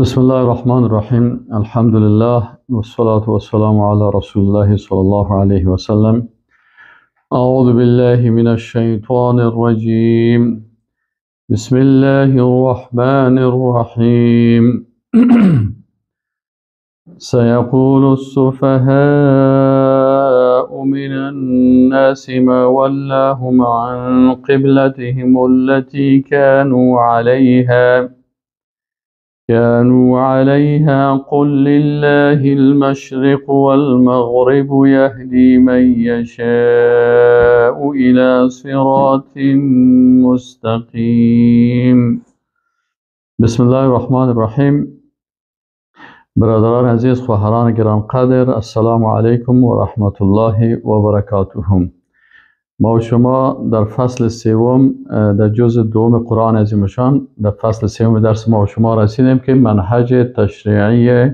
بسم الله الرحمن الرحیم. الحمد لله والصلاة والسلام على رسول الله صلی الله علیه و سلم. اعوذ بالله من الشیطان الرجیم. بسم الله الرحمن الرحیم. سيقول السفهاء من الناس ما ولاهم عن قبلتهم التي كانوا عليها قل لله المشرق والمغرب يهدي من يشاء إلى صراط مستقيم. بسم الله الرحمن الرحیم. برادران عزیز، خواهران گرانقدر، السلام علیکم و رحمت الله و برکاته. ما و شما در فصل سوم در جزء دوم قرآن عظیم شان، در فصل سوم درس ما و شما رسیدیم که منهج تشریعی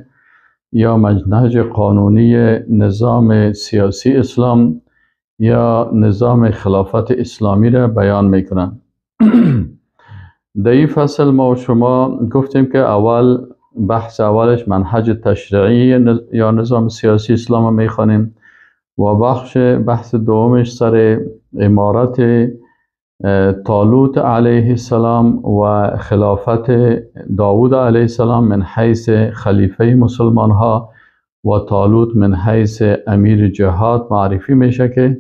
یا منهج قانونی نظام سیاسی اسلام یا نظام خلافت اسلامی را بیان میکنند. در این فصل ما و شما گفتیم که اول بحث اولش منهج تشریعی یا نظام سیاسی اسلام را میخوانیم و بحث دومش سر امارت طالوت علیه السلام و خلافت داود علیه السلام من حیث خلیفه مسلمان ها و طالوت من حیث امیر جهاد معرفی میشه که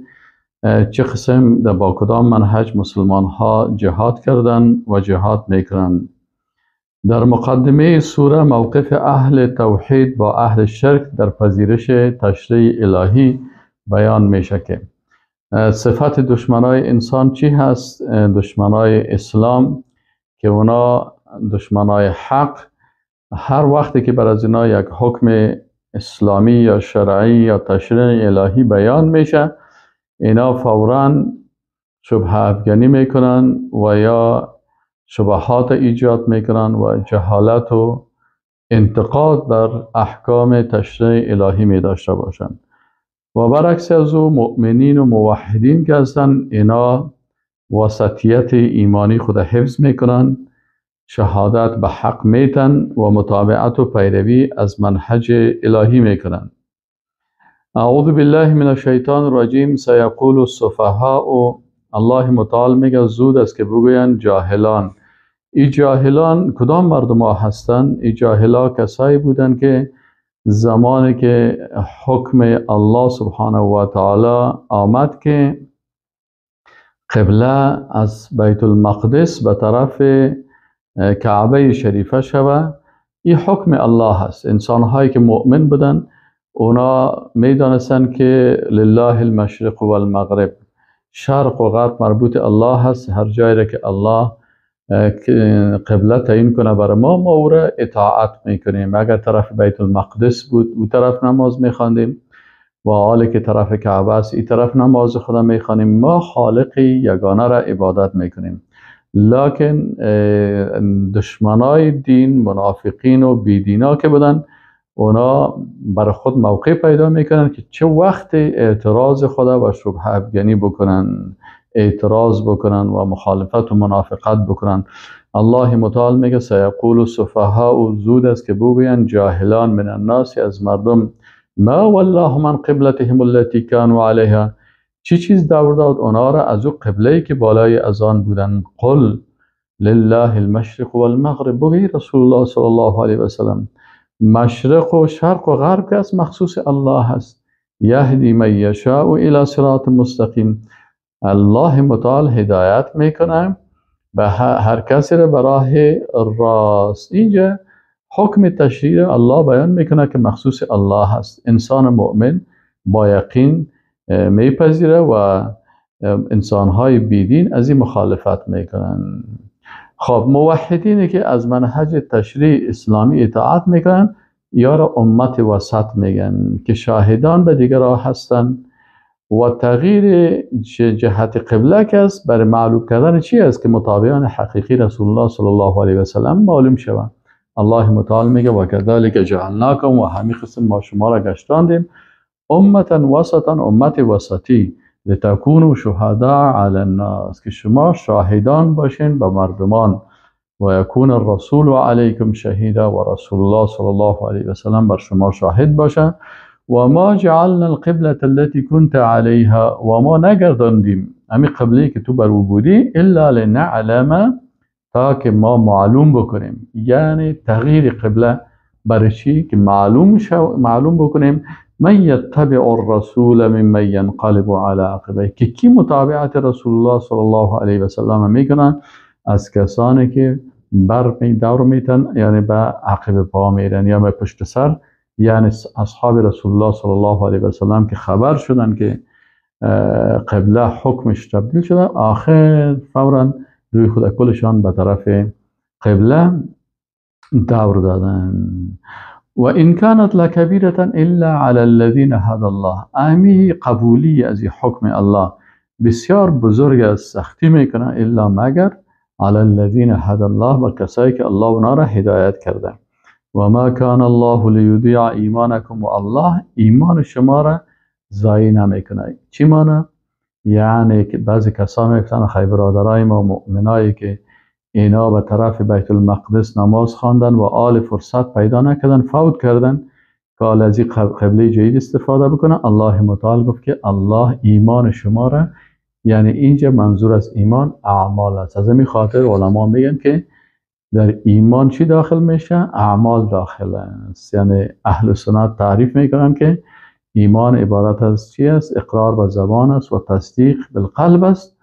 چه قسم در با کدام منهج مسلمان ها جهاد کردن و جهاد میکنن. در مقدمه سوره موقف اهل توحید با اهل شرک در پذیرش تشریع الهی بیان میشه که صفت دشمنای انسان چی هست؟ دشمنای اسلام که اونا دشمنای حق، هر وقتی که بر از اینا یک حکم اسلامی یا شرعی یا تشریع الهی بیان میشه، اینا فوراً شبهه افگنی میکنن و یا شبهات ایجاد میکنن و جهالت و انتقاد بر احکام تشریع الهی می داشته باشند. و برعکس از او مؤمنین و موحدین که هستن، اینا وسطیت ایمانی خود حفظ میکنن، شهادت به حق میتن و متابعت و پیروی از منهج الهی میکنن. اعوذ بالله من الشیطان الرجیم. سیقول السفهاء. الله متعال میگه زود است که بگوین جاهلان. ای جاهلان کدام مردم ها هستند؟ ای جاهلا کسایی بودند که زمانی که حکم الله سبحانه و تعالی آمد که قبله از بیت المقدس به طرف کعبه شریفه شوه، این حکم الله هست. انسان هایی که مؤمن بودن اونا میدانستند که لله المشرق و المغرب، شرق و غرب مربوط الله هست. هر جایی را که الله قبله تعیین کنه بر ما، ما او را اطاعت میکنیم. اگر طرف بیت المقدس بود او طرف نماز میخواندیم و حالی که طرف کعبه است این طرف نماز خدا میخوانیم. ما خالق یگانه را عبادت میکنیم. لکن دشمنای دین، منافقین و بیدینا که بودن، اونا بر خود موقع پیدا میکنن که چه وقت اعتراض خدا و شبهه افگنی بکنن، اعتراض بکنن و مخالفت و منافقت بکنن. الله متعال میگه سیقول السفهاء، زود است که بگوین جاهلان من الناس، از مردم، ما والله من قبلتهم التي كانوا علیها، چی چیز دور داد اونا را از او قبله که بالای از آن بودن. قل لله المشرق والمغرب، بگوی رسول الله صلی الله علیه و سلم مشرق و شرق و غرب که از مخصوص الله هست. یهدی من یشاء الی صراط مستقیم، الله متعال هدایت میکنه به هر کسی را به راه راست. اینجا حکم تشریع الله بیان میکنه که مخصوص الله هست. انسان مؤمن با یقین میپذیره و انسانهای بیدین از این مخالفت میکنن. خب موحدینی که از منهج تشریع اسلامی اطاعت میکنن یا را امت وسط میگن که شاهدان به دیگر راه هستن و تغییر جهت قبله که است برای معلوم کردن چی است که متابعان حقیقی رسول الله صلی الله علیه و سلم معلوم شوند. الله متعال میگه و کذالک جعلناکم، و همین قسم ما شما را گشتاندیم امتا وسطا، امت وسطی، لتکونوا شهداء علی الناس، که شما شاهدان باشین به مردمان. و یکون الرسول علیکم شهیدا، و رسول الله صلی الله علیه و سلم بر شما شاهد باشه. و ما جعلنا القبلة التي كنت علیها، و ما نگرداندیم امی قبله که تو بر او بودی، الا لنعلم، تا که ما معلوم بکنیم. یعنی تغییر قبله برای چی؟ که معلوم بکنیم من یتبع الرسول ممن ینقلب علی عقبیه، که کی متابعت رسول الله صلی الله علیه و سلم میکنن از کسانی که بر دور میتن، یعنی به عقب پا میرن یا به پشت سر. یعنی اصحاب رسول الله صلی الله علیه و سلم که خبر شدن که قبله حکمش تبدیل شده، آخر فورا روی خود کلشان به طرف قبله دور دادن. و این كانت لکبیرة الا علی الذین هدى الله، امی قبولی از حکم الله بسیار بزرگ است، سختی میکنه، الا مگر علی الذین هدى الله، بر کسایی که الله اونا را هدایت کرده. و ما کان الله لیضیع ایمانکم، و الله ایمان شما را ضایع نمیکنه. چی معنی؟ یعنی که بعضی کسان میگفتن خی برادرای ما مؤمنایی که اینا به طرف بیت المقدس نماز خواندن و آل فرصت پیدا نکردن، فوت کردن که آل از قبله جدید استفاده بکنن. الله متعال گفت که الله ایمان شما را، یعنی اینجا منظور از ایمان اعمال است. از همین خاطر علما میگن که در ایمان چی داخل میشه؟ اعمال داخل است. یعنی اهل سنت تعریف میکنن که ایمان عبارت از چی است؟ اقرار به زبان است و تصدیق بالقلب است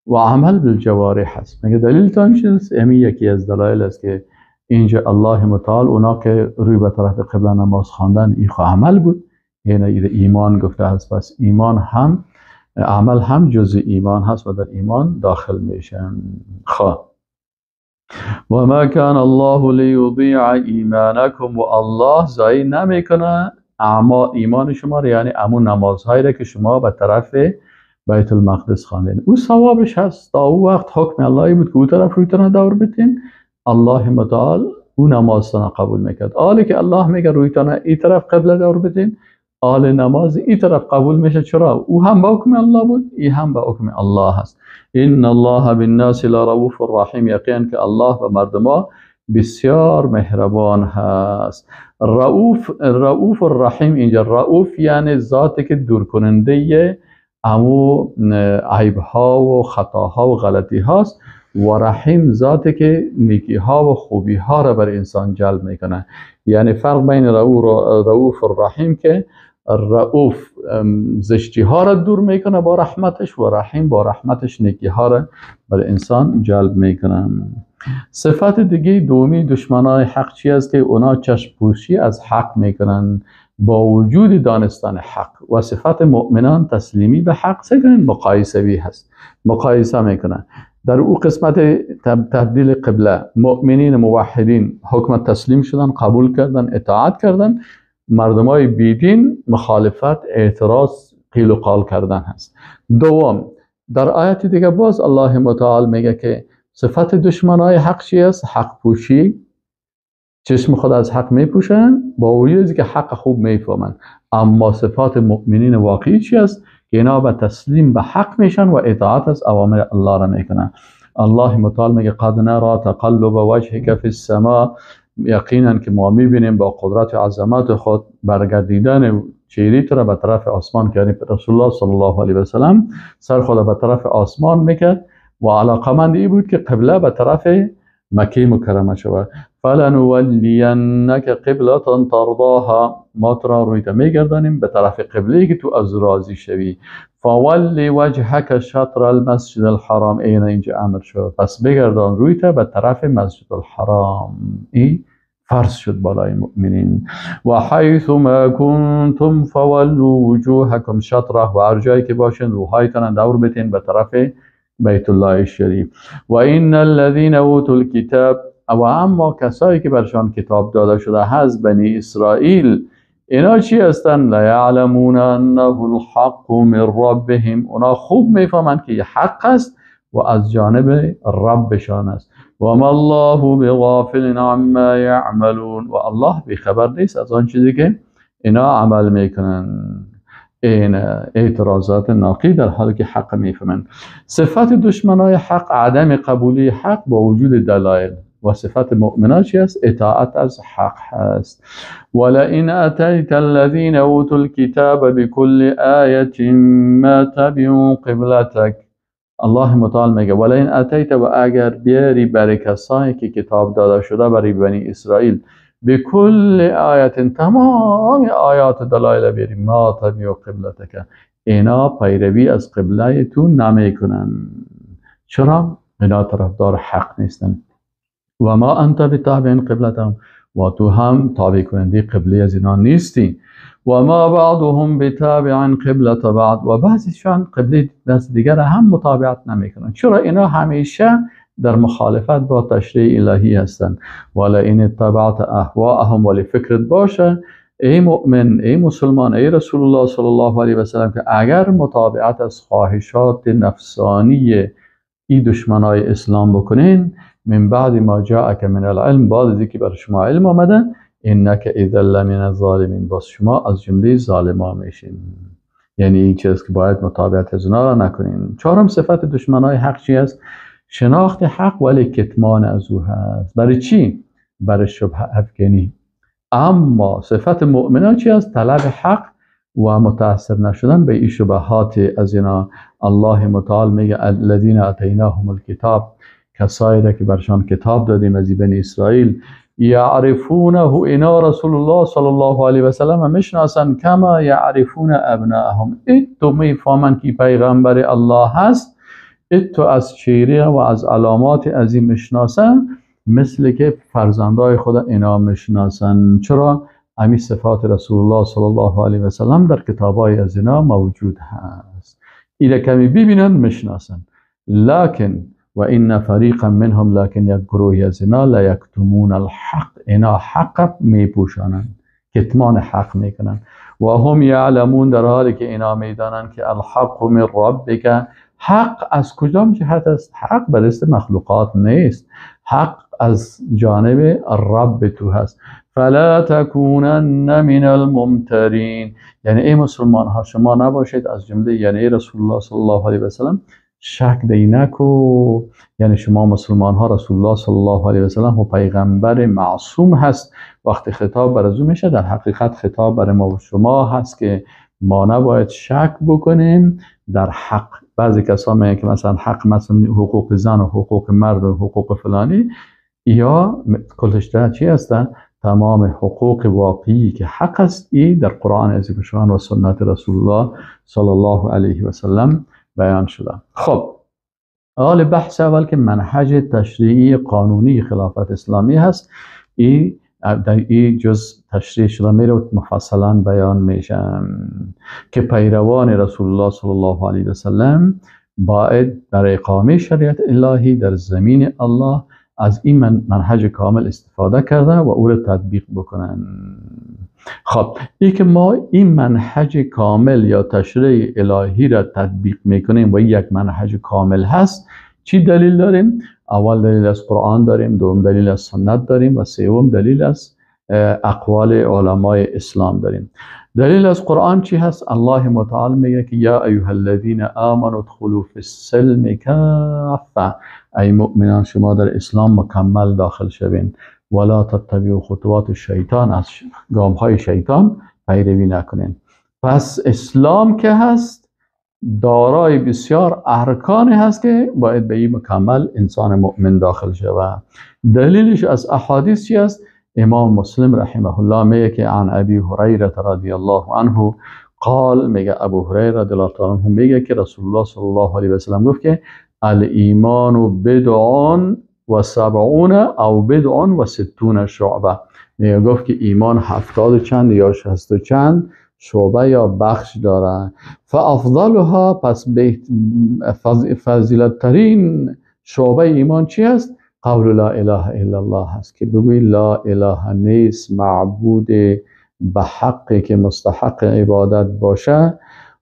و عمل بالجوارح است. میگه دلیلتان چیست؟ امی یکی از دلایل است که اینجا الله متعال اونا که روی به طرف قبله نماز خواندن، این خو عمل بود، یعنی ایمان گفته است. پس ایمان هم عمل هم جزء ایمان هست و در ایمان داخل میشن. خب و ما کان الله لیضیع ایمانکم، و الله ضایع نمیکنه اما ایمان شما را، یعنی امون نمازهایی را که شما به طرف بیت المقدس خواندین، او ثوابش هست. تا او وقت حکم اللهی بود که او طرف رویتان دور بتین، الله متعال او نمازتان قبول میکرد. آلی که الله میگه رویتان ای طرف قبله دور بتین، آل نماز ای طرف قبول میشه. چرا؟ او هم به حکم الله بود، ای هم به حکم الله هست. ان الله بالناس لرؤوف رحیم، یقینا که الله به مردما بسیار مهربان هست. رؤوف الرحیم، اینجا رؤوف یعنی ذاتی که دور کننده امو عیب ها و خطاها و غلطی هاست، و رحیم ذاتی که نیکی ها و خوبی ها را بر انسان جلب میکنه. یعنی فرق بین رؤوف الرحیم که رؤوف زشتی ها را دور میکنه با رحمتش، و رحیم با رحمتش نیکی ها را بر انسان جلب میکنه. صفت دیگه دومی دشمنان حق چی است؟ که اونا چشم پوشی از حق میکنن با وجود دانستن حق. و صفت مؤمنان تسلیمی به حق، سکنن مقایسوی هست، مقایسه میکنن. در او قسمت تبدیل قبله مؤمنین موحدین حکم تسلیم شدن، قبول کردن، اطاعت کردن. مردمای بیدین مخالفت، اعتراض، قیل و قال کردن هست. دوم در آیت دیگه باز الله متعال میگه که صفت دشمنای حق چی است؟ حق پوشی، چشم خود از حق میپوشن با وجودی که حق خوب میفهمن. اما صفات مؤمنین واقعی چی است؟ که اینا به تسلیم به حق میشن و اطاعت از اوامر الله را میکنن. الله متعال میگه قد نرى تقلب وجهک فی السماء، یقینا که ما میبینیم با قدرت و عظمت خود برگردیدن چهره تو را به طرف آسمان، که یعنی رسول الله صلی الله علیه و سلم سر خود به طرف آسمان میکرد و علاقمند ای بود که قبله به طرف مکه مکرمه شود. فلنولینک قبلة ترضاها، ما تو را روی میگردانیم به طرف قبله که تو از راضی شوی. فولی وجهک شطر المسجد الحرام، این اینجا امر شد، پس بگردان روی تا به طرف مسجد الحرام. این فرض شد بالای مؤمنین. و حیث ما کنتم فولوا وجوهکم شطره، و هر جایی که باشین روحایتان دور بتین به طرف بیت الله الشریف. و این الذین اوتوا الکتاب، و اما کسایی که برشان کتاب داده شده هست بنی اسرائیل، اینا چی هستن؟ لا یعلمون انه الحق من ربهم، اونا خوب میفهمند که حق است و از جانب ربشان است. و ما الله بغافل عما یعملون، و الله بیخبر نیست از آن چیزی که اینا عمل میکنن. این اعتراضات ناقی در حالی که حق میفهمند. صفت دشمنای حق عدم قبولی حق با وجود دلایل، و صفت مؤمنان چی است؟ اطاعت از حق هست. ولئن اتیت الذین اوتوا الکتاب بكل آیة ما تبعوا قبلتک. الله متعال میگه ولئن اتیت، و اگر بیاری برای کسانی که کتاب داده شده برای بنی اسرائیل، بكل آیة، تمام آیات دلایل بیاری، ما تبعوا قبلتک، اینا پیروی از قبله تو نمیکنن. چرا؟ اینا طرفدار حق نیستن. و ما انت بتابع قبلتهم، و تو هم تابع کننده قبله از اینا نیستی. و ما بعضهم بتابع قبلة بعض، و بعضیشان قبله از دیگر هم متابعت نمیکنن. چرا؟ اینا همیشه در مخالفت با تشریع الهی هستند. ولئن اتبعت اهواءهم، ولی فکرت باشه ای مؤمن، ای مسلمان، ای رسول الله صلی الله علیه و سلم، که اگر متابعت از خواهشات نفسانی ای دشمنای اسلام بکنین، من بعد ما جاءک من العلم، بعد از اینکه بر شما علم آمده، انک اذا لمن الظالمین، باز شما از جمله ظالما میشین. یعنی این چیز که باید متابعت از اونا را نکنین. چهارم صفت دشمنای حق چی است؟ شناخت حق ولی کتمان از او هست. برای چی؟ برای شبهه افکنی. اما صفت مؤمنان چی است؟ طلب حق و متاثر نشدن به این شبهات از اینا. الله متعال میگه الذین اتیناهم الکتاب، کسایی را که برشان کتاب دادیم از بنی اسرائیل، یعرفونه، اینا رسول الله صلی الله علیه و سلم میشناسن، کما یعرفون ابناءهم، اتو میفهمن که پیغمبر الله هست، اتو از چهره و از علامات از این میشناسن، مثل که فرزندای خود اینا میشناسن. چرا؟ امی صفات رسول الله صلی الله علیه و سلم در کتابای از اینا موجود هست، اینا کمی ببینن میشناسن. لکن و این فریقا منهم، لکن یک گروهی از اینا، لا یکتمون الحق، اینا حق میپوشانند، کتمان حق میکنن. و هم یعلمون، در حالی که اینا میدانند که الحق من ربک، حق از کدام جهت است؟ حق به دست مخلوقات نیست، حق از جانب رب تو هست. فلا تکونن من الممترین، یعنی ای مسلمان ها شما نباشید از جمله، یعنی ای رسول الله صلی الله علیه و سلم شک دی نکو، یعنی شما مسلمان ها رسول الله صلی الله علیه و سلم و پیغمبر معصوم هست، وقتی خطاب بر از او میشه در حقیقت خطاب بر ما و شما هست که ما نباید شک بکنیم در حق. بعضی کسا میگن که مثلا حق مثلا حقوق زن و حقوق مرد و حقوق فلانی، یا کلش در چی هستن؟ تمام حقوق واقعی که حق است ای در قرآن عظیم الشان و سنت رسول الله صلی الله علیه و سلم بیان شده. خب حال بحث اول که منهج تشریعی قانونی خلافت اسلامی هست، ای در ای جز تشریح شده میره و مفصلا بیان میشن که پیروان رسول الله صلی الله علیه و سلم باید در اقامه شریعت الهی در زمین الله از این منهج کامل استفاده کرده و او را تطبیق بکنن. خب این که ما این منهج کامل یا تشریع الهی را تطبیق میکنیم و یک منهج کامل هست، چی دلیل داریم؟ اول دلیل از قرآن داریم، دوم دلیل از سنت داریم و سوم دلیل از اقوال علمای اسلام داریم. دلیل از قرآن چی هست؟ الله متعال میگه که یا ایها الذین آمنوا ادخلوا فی السلم کافه، ای مؤمنان شما در اسلام مکمل داخل شوین، ولا تتبعوا خطوات الشیطان، از گام های شیطان پیروی نکنین. پس اسلام که هست دارای بسیار ارکانی هست که باید به این مکمل انسان مؤمن داخل شود. دلیلش از احادیث چی است؟ امام مسلم رحمه الله میگه که عن ابی هریره رضی الله عنه قال، میگه ابو هریره رضی الله تعالی عنه میگه که رسول الله صلی الله علیه و سلم گفت که الایمان بضع و سبعون او بضع و ستون شعبه. میگه گفت که ایمان 70 چند یا 60 چند شعبه یا بخش داره. فافضلها، پس فضیلت ترین شعبه ایمان چی است؟ قول لا اله الا الله هست، که بگوی لا اله نیست معبود به حقی که مستحق عبادت باشه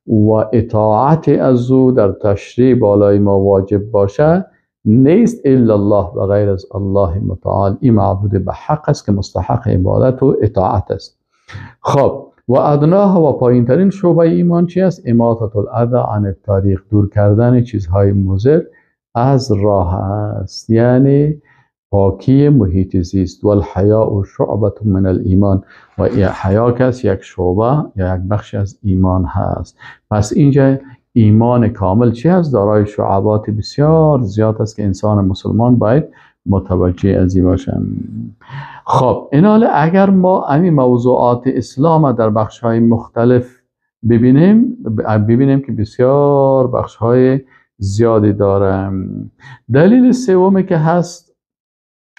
و اطاعت از او در تشریع بالای ما واجب باشه، نیست الا الله و غیر از الله متعال. این معبود به حق است که مستحق عبادت و اطاعت است. خب و ادناها و پایین ترین شعبه ایمان چی است؟ اماطة الاذی عن الطریق، دور کردن چیزهای مضر از راه است. یعنی پاکی محیط زیست. والحیاء شعبة من الایمان، و حیا کس یک شعبه یا یک بخش از ایمان هست. پس اینجا ایمان کامل چی هست؟ دارای شعبات بسیار زیاد است که انسان مسلمان باید متوجه از این باشم. خب این حال اگر ما همین موضوعات اسلام در بخش های مختلف ببینیم که بسیار بخش های زیادی دارم. دلیل سومی که هست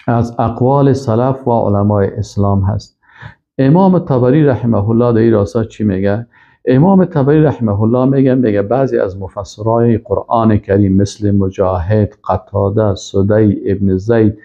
از اقوال سلف و علمای اسلام هست. امام طبری رحمه الله در این راستا چی میگه؟ امام طبری رحمه الله میگه بعضی از مفسرای قرآن کریم مثل مجاهد، قتاده، سدی، ابن زید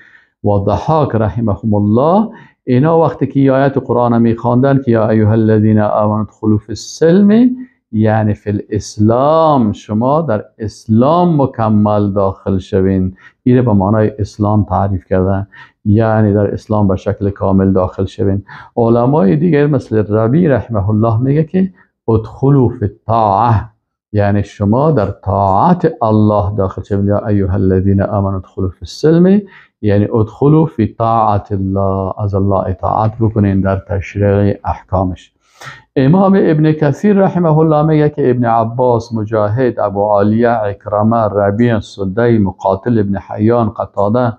و ضحاک رحمهم الله، اینا وقتی که آیت قرآن میخواندن که یا ایها الذین آمنوا ادخلوا فی السلم، یعنی فی الاسلام، شما در اسلام مکمل داخل شوین. اینه به معنای اسلام تعریف کردن، یعنی در اسلام به شکل کامل داخل شوین. علمای دیگر مثل ربی رحمه الله میگه که ادخلوا فی الطاعه، یعنی شما در طاعت الله داخل شوین. یا ایها الذین آمنوا ادخلوا فی السلم، یعنی ادخلوا فی طاعت الله، از الله اطاعت بکنین در تشریع احکامش. امام ابن کثیر رحمه الله میگه که ابن عباس، مجاهد، ابو عالیه، عکرمه، ربیع، سدی، مقاتل، ابن حیان، قتاده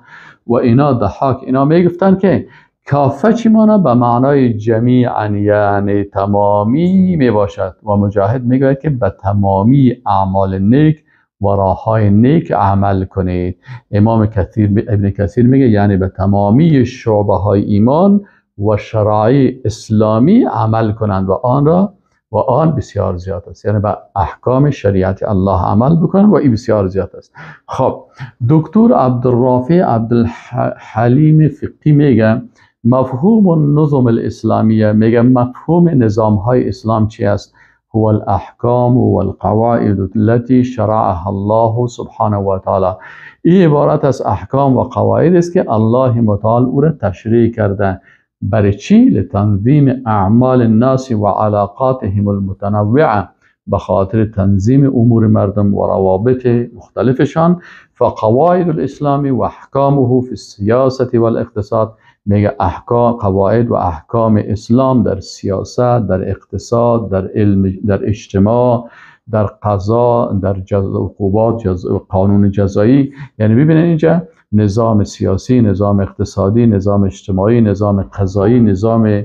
و اینا، ضحاک، اینا میگفتن که کافه چی مانا؟ به معنای جمیعا، یعنی تمامی میباشد. و مجاهد میگوید که به تمامی اعمال نیک و راههای نیک عمل کنید. امام کثیر، ابن کثیر میگه یعنی به تمامی شعبه های ایمان و شرایع اسلامی عمل کنند و آن را و آن بسیار زیاد است، یعنی به احکام شریعت الله عمل بکنند و این بسیار زیاد است. خب دکتر عبدالرافع عبدالحلیم فقی میگه مفهوم النظم الاسلامیه، میگه مفهوم نظام های اسلام چی است؟ هو الاحکام والقواعد التي شرعها الله سبحانه و تعالی. این عبارت از احکام و قواعد است که الله متعال او را تشریع کرده. برای چی؟ لتنظیم اعمال الناس و علاقاتهم المتنوعه، به خاطر تنظیم امور مردم و روابط مختلفشان. فقواعد الاسلام و احکامه فی السیاست والاقتصاد، میگه احکام، قواعد و احکام اسلام در سیاست، در اقتصاد، در علم، در اجتماع، در قضا، در عقوبات، قانون جزایی. یعنی ببینید اینجا نظام سیاسی، نظام اقتصادی، نظام اجتماعی، نظام قضایی، نظام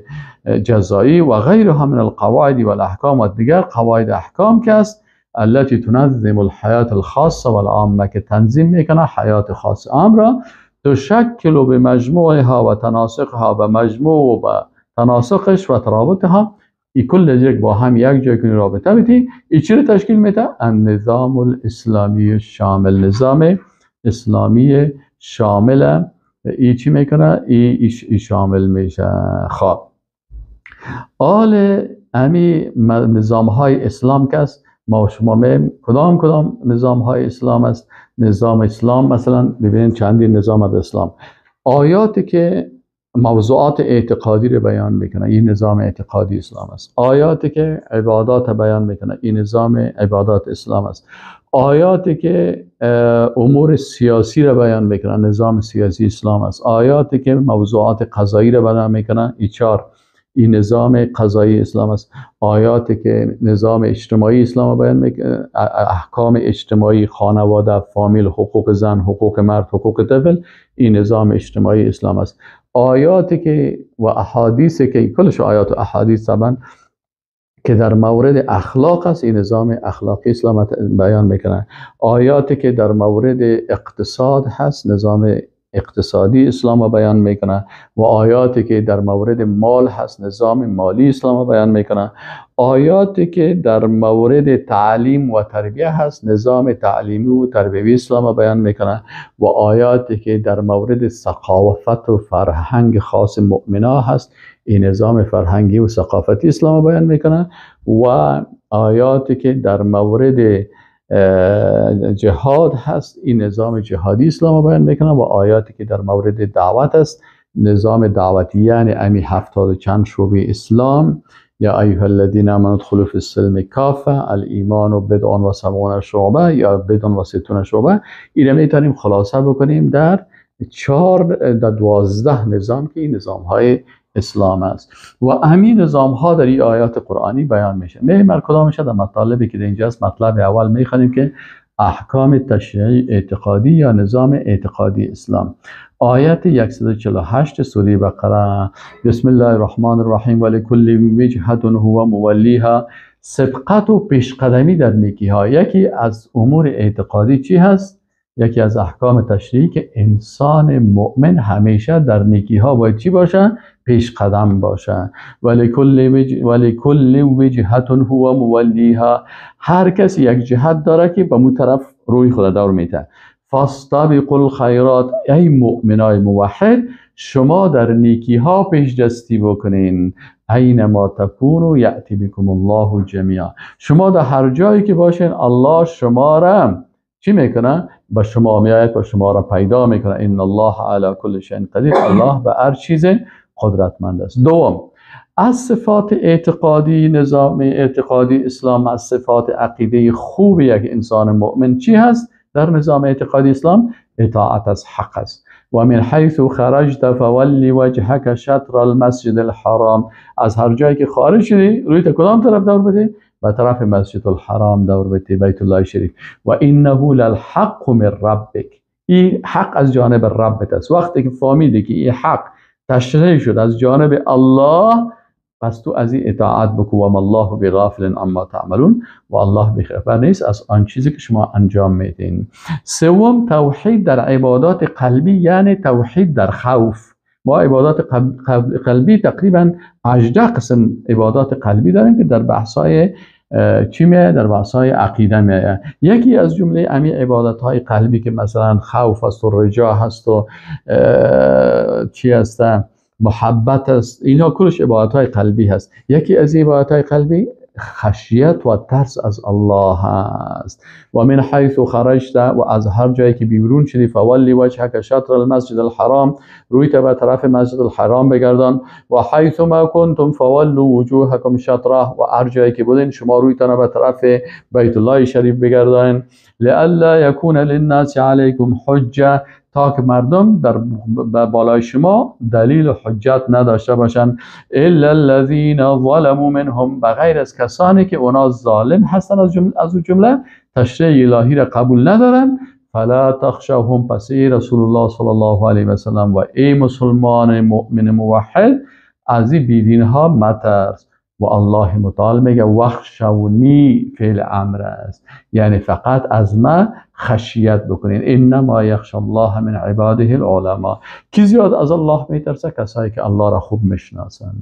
جزایی و غیرها من القواعد والاحکام و دیگر قواعد احکام که است التي تنظم الحیات الخاصه والعامه، که تنظیم میکنه حیات خاص عام را، تشکل بمجموعها و تناسقها، به مجموع و تناسقش و ترابطها، ای کل یک با هم یک جای کنی رابطه بیتی، ای چی رو تشکیل میده؟ النظام الاسلامی شامل، نظام اسلامی شامل. ای چی میکنه؟ ای شامل میشه. خب آل امی نظام های اسلام که است، ما و شما میم کدام کدام نظام های اسلام است. نظام اسلام مثلا ببینید چندین نظام از اسلام، آیاتی که موضوعات اعتقادی رو بیان میکنه این نظام اعتقادی اسلام است، آیاتی که عبادات بیان میکنه این نظام عبادات اسلام است، آیاتی که امور سیاسی رو بیان میکنه نظام سیاسی اسلام است، آیاتی که موضوعات قضایی رو بیان میکنه این چهار این نظام قضایی اسلام است، آیاتی که نظام اجتماعی اسلام بیان میکنه، احکام اجتماعی، خانواده، فامیل، حقوق زن، حقوق مرد، حقوق طفل، این نظام اجتماعی اسلام است، آیاتی که و احادیث که کلش آیات و احادیث طبعا که در مورد اخلاق است، این نظام اخلاقی اسلام بیان میکنه، آیاتی که در مورد اقتصاد هست نظام اقتصادی اسلام بیان میکنه و آیاتی که در مورد مال هست نظام مالی اسلام بیان میکنه، آیاتی که در مورد تعلیم و تربیه هست نظام تعلیمی و تربیوی اسلام بیان میکنه و آیاتی که در مورد ثقافت و فرهنگ خاص مؤمنا هست این نظام فرهنگی و ثقافتی اسلام بیان میکنه و آیاتی که در مورد جهاد هست این نظام جهادی اسلام بیان میکنه و آیاتی که در مورد دعوت است نظام دعوتی، یعنی امی 70 چند شعبه اسلام، یا ایها الذین آمنوا ادخلوا فی السلم کافه، الایمان بضع و سبعون شعبه یا بضع و ستون شعبه، این میتونیم خلاصه بکنیم در 4 در 12 نظام که این نظام های اسلام است و همین نظام ها در این آیات قرآنی بیان میشه. می کدام میشه در مطالبی که در اینجاست. مطلب اول میخوانیم که احکام تشریعی اعتقادی یا نظام اعتقادی اسلام، آیت 148 سوره بقره. بسم الله الرحمن الرحیم. ولکل وجهة هو مولیها. سبقت و پیشقدمی در نیکی ها. یکی از امور اعتقادی چی هست؟ یکی از احکام تشریعی که انسان مؤمن همیشه در نیکی ها باید چی باشه؟ پیش قدم باشه. ولکل وجهة هو مولیها. هر کسی یک جهت داره که به مو طرف روی خود دور میته. فاستبقوا الخیرات. ای مؤمنای موحد، شما در نیکی ها پیش دستی بکنین. اینما تکونوا یأتی بکم الله جمیعا. شما در هر جایی که باشین الله شما را چی میکنه؟ به شما میآید و شما را پیدا میکنه. ان الله علی کل شیء قدیر. الله به هر چیز قدرتمند است. دوم، از صفات اعتقادی نظام اعتقادی اسلام، از صفات عقیده خوب یک انسان مؤمن چی هست در نظام اعتقادی اسلام؟ اطاعت از حق است. و من حیث خرجت فولی وجهک شطر المسجد الحرام. از هر جایی که خارج شدی روی تا کدام طرف دور بده؟ به طرف مسجد الحرام دور بده، بیت الله شریف. و انه للحق من ربک. این حق از جانب ربت است. وقتی که فهمیدی که این حق تشریع شد از جانب الله، پس تو از این اطاعت بکو. و ما الله بغافل عما تعملون. و الله بیخبر نیست از آن چیزی که شما انجام میدین. سوم، توحید در عبادات قلبی، یعنی توحید در خوف. ما عبادات قلبی تقریبا 18 قسم عبادات قلبی داریم که در بحث‌های چی میه؟ در بحث‌های عقیده میه. یکی از جمله امی عبادت‌های قلبی که مثلا خوف است و رجا هست و چی هست، محبت است، اینا کلش عبادت‌های قلبی هست. یکی از عبادت‌های قلبی خشیت و ترس از الله است. و من حیث خرجت، و از هر جایی که بیرون شدی، فولی وجهک شطر المسجد الحرام، روی تا به طرف مسجد الحرام بگردان. و حیث ما کنتم فولوا وجوهکم شطره، و هر جایی که بودین شما روی تا به طرف بیت الله شریف بگردان. لئلا یکون للناس علیکم حجه، تا که مردم در بالای شما دلیل و حجت نداشته باشند. الا الذین ظلموا منهم، بغیر از کسانی که اونا ظالم هستن از اون جمله تشریع الهی را قبول ندارن. فلا تخشوهم، پس ای رسول الله صلی الله علیه و سلم و ای مسلمان مؤمن موحد از این بیدین ها مترس. و الله متعال میگه وخشونی، فعل امر است، یعنی فقط از ما خشیت بکنین. انما یخش الله من عباده العلماء. کی زیاد از الله میترسه؟ کسایی که الله را خوب میشناسن،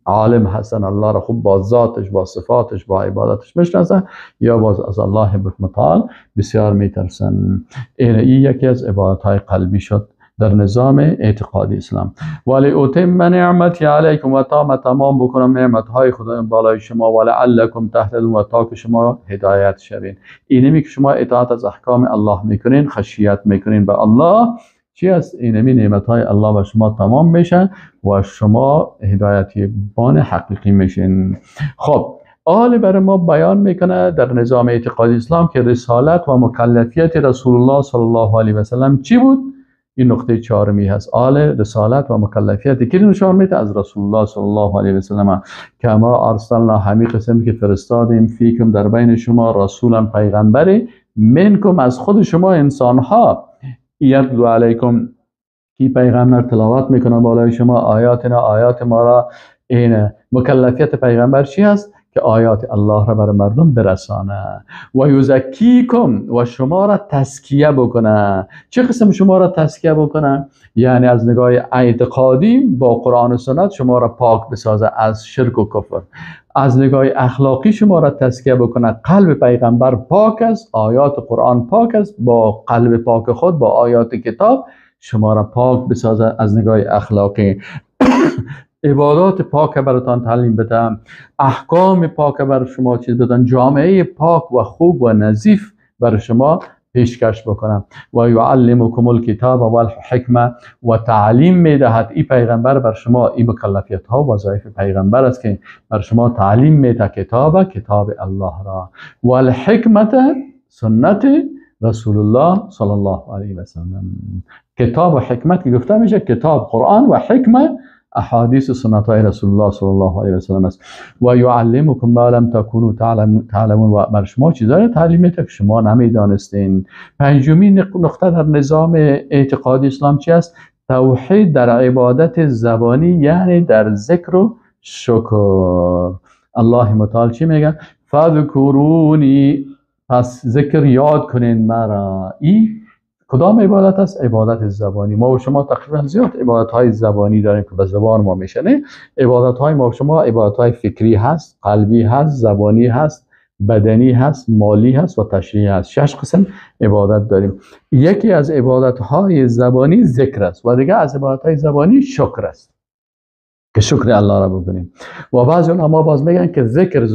عالم هستن، الله را خوب با ذاتش، با صفاتش، با عبادتش میشناسن، یا باز از الله متعال بسیار میترسن. این یکی از عبادت های قلبی شد در نظام اعتقادی اسلام. ولی اتم نعمتی علیکم، و تا تمام بکنم نعمت های خدا بالای شما، ولعلکم تهتدون، و تا که شما هدایت شوین. اینمی که شما اطاعت از احکام الله میکنین، خشیت میکنین به الله، چی است؟ اینمی نعمت های الله به شما تمام میشه و شما هدایتی بان حقیقی میشین. خب آل برای ما بیان میکنه در نظام اعتقادی اسلام که رسالت و مکلفیت رسول الله صلی الله علیه و سلم چی بود؟ این نقطه چهارمی هست. آل رسالت و مکلفیت کی نشان میده؟ از رسول الله صلی الله علیه و سلم. کما ارسلنا، همی قسم که فرستادیم، فیکم در بین شما، رسولا پیغمبری، منکم از خود شما انسان ها، یتلو علیکم، کی پیغمبر تلاوت میکنه بالای شما، آیاتنا، آیات ما را. این مکلفیت پیغمبر چی هست؟ که آیات الله را بر مردم برسانه. و یزکیکم، و شما را تزکیه بکنه. چه قسم شما را تزکیه بکنه؟ یعنی از نگاه اعتقادی با قرآن و سنت شما را پاک بسازه از شرک و کفر. از نگاه اخلاقی شما را تزکیه بکنه. قلب پیغمبر پاک است، آیات قرآن پاک است، با قلب پاک خود با آیات کتاب شما را پاک بسازه از نگاه اخلاقی. عبادات پاک براتان تعلیم بدم، احکام پاک بر شما چیز بدن، جامعه پاک و خوب و نظیف بر شما پیشکش بکنم. و یعلمکم الکتاب و الحکمه، و تعلیم میدهد ای پیغمبر بر شما. ای مکلفیت ها و وظایف پیغمبر است که بر شما تعلیم میده کتاب الله را، و الحکمت سنت رسول الله صلی الله علیه و سلم. کتاب و حکمت که گفته میشه کتاب قرآن و حکمت احادیث و سنت های رسول الله صلی الله علیه و سلم است. و یعلمکم ما لم تکونوا تعلمون، و بر شما چیزایی تعلیم میده که شما نمیدانستین. پنجمین نقطه در نظام اعتقادی اسلام چی است؟ توحید در عبادت زبانی، یعنی در ذکر و شکر. الله متعال چی میگه؟ فذکرونی، پس ذکر یاد کنین مرا. ای کدام عبادت است؟ عبادت زبانی. ما و شما تقریبا زیاد عبادت های زبانی داریم که به زبان ما میشه. نه، عبادت های ما و شما عبادت های فکری هست، قلبی هست، زبانی هست، بدنی هست، مالی هست و تشریعی هست. 6 قسم عبادت داریم. یکی از عبادت های زبانی ذکر است و دیگه از عبادت های زبانی شکر است که شکر الله را بکنیم. و بعضی علما باز میگن که ذکر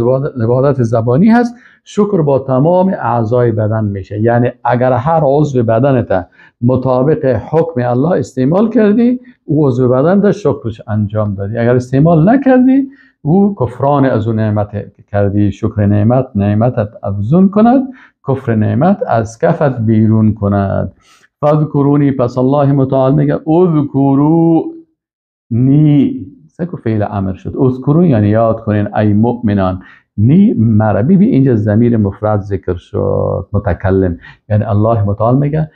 عبادت زبانی هست، شکر با تمام اعضای بدن میشه. یعنی اگر هر عضو بدنت مطابق حکم الله استعمال کردی، او عضو بدنت شکرش انجام دادی. اگر استعمال نکردی، او کفران از اون نعمت کردی. شکر نعمت نعمتت افزون کند، کفر نعمت از کفت بیرون کند. فذکرونی، پس الله متعال میگه اذکرونی، سکو فعل امر شد. اذکرون یعنی یاد کنین ای مؤمنان، نی مرا. ببین اینجا ضمیر مفرد ذکر شد، متکلم. یعنی الله متعال میگه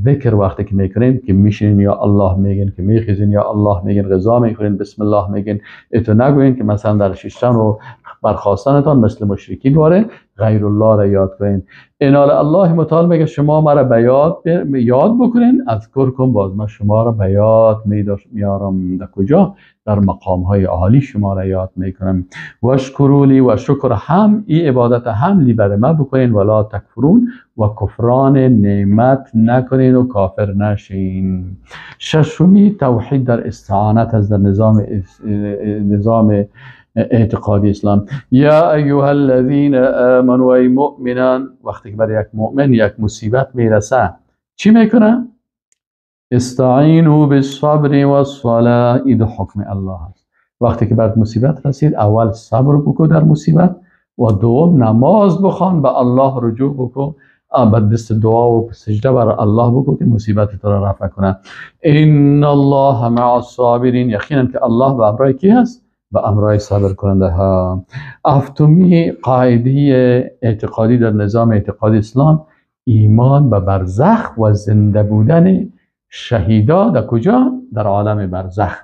ذکر وقتی که میکنین، که میشینین یا الله میگین، که میخیزین یا الله میگین، غذا میخورین بسم الله میگین. اتو نگوین که مثلا در شیشتن و برخواستنتان مثل مشرکین واره غیر الله را یاد کنین. انال الله متعال میگه شما مرا به یاد بکنین، اذکرکم، باز من شما را به یاد میارم. در کجا؟ در مقام های عالی شما را یاد میکنم. واشکروا لی، و شکر هم ای عبادت هم لی برای من بکنین. ولا تکفرون، و کفران نعمت نکنین و کافر نشین. ششمی توحید در استعانت از در نظام اعتقادی اسلام. یا ایها الذین آمنوا، ای مؤمنان. وقتی که برای یک مؤمن یک مصیبت میرسه چی میکنه؟ استعینوا بالصبر والصلاة. این حکم الله است. وقتی که بر مصیبت رسید، اول صبر بکو در مصیبت، و دوم نماز بخوان، به الله رجوع بکو، به دست دعا و سجده بر الله بکو که مصیبت تو را رفع کنه. ان الله مع الصابرین، یقینا که الله به امرای کی هست؟ به امرای صبر کننده ها. هفتمی قاعده اعتقادی در نظام اعتقادی اسلام، ایمان به برزخ و زنده بودن شهیدا در کجا؟ در عالم برزخ.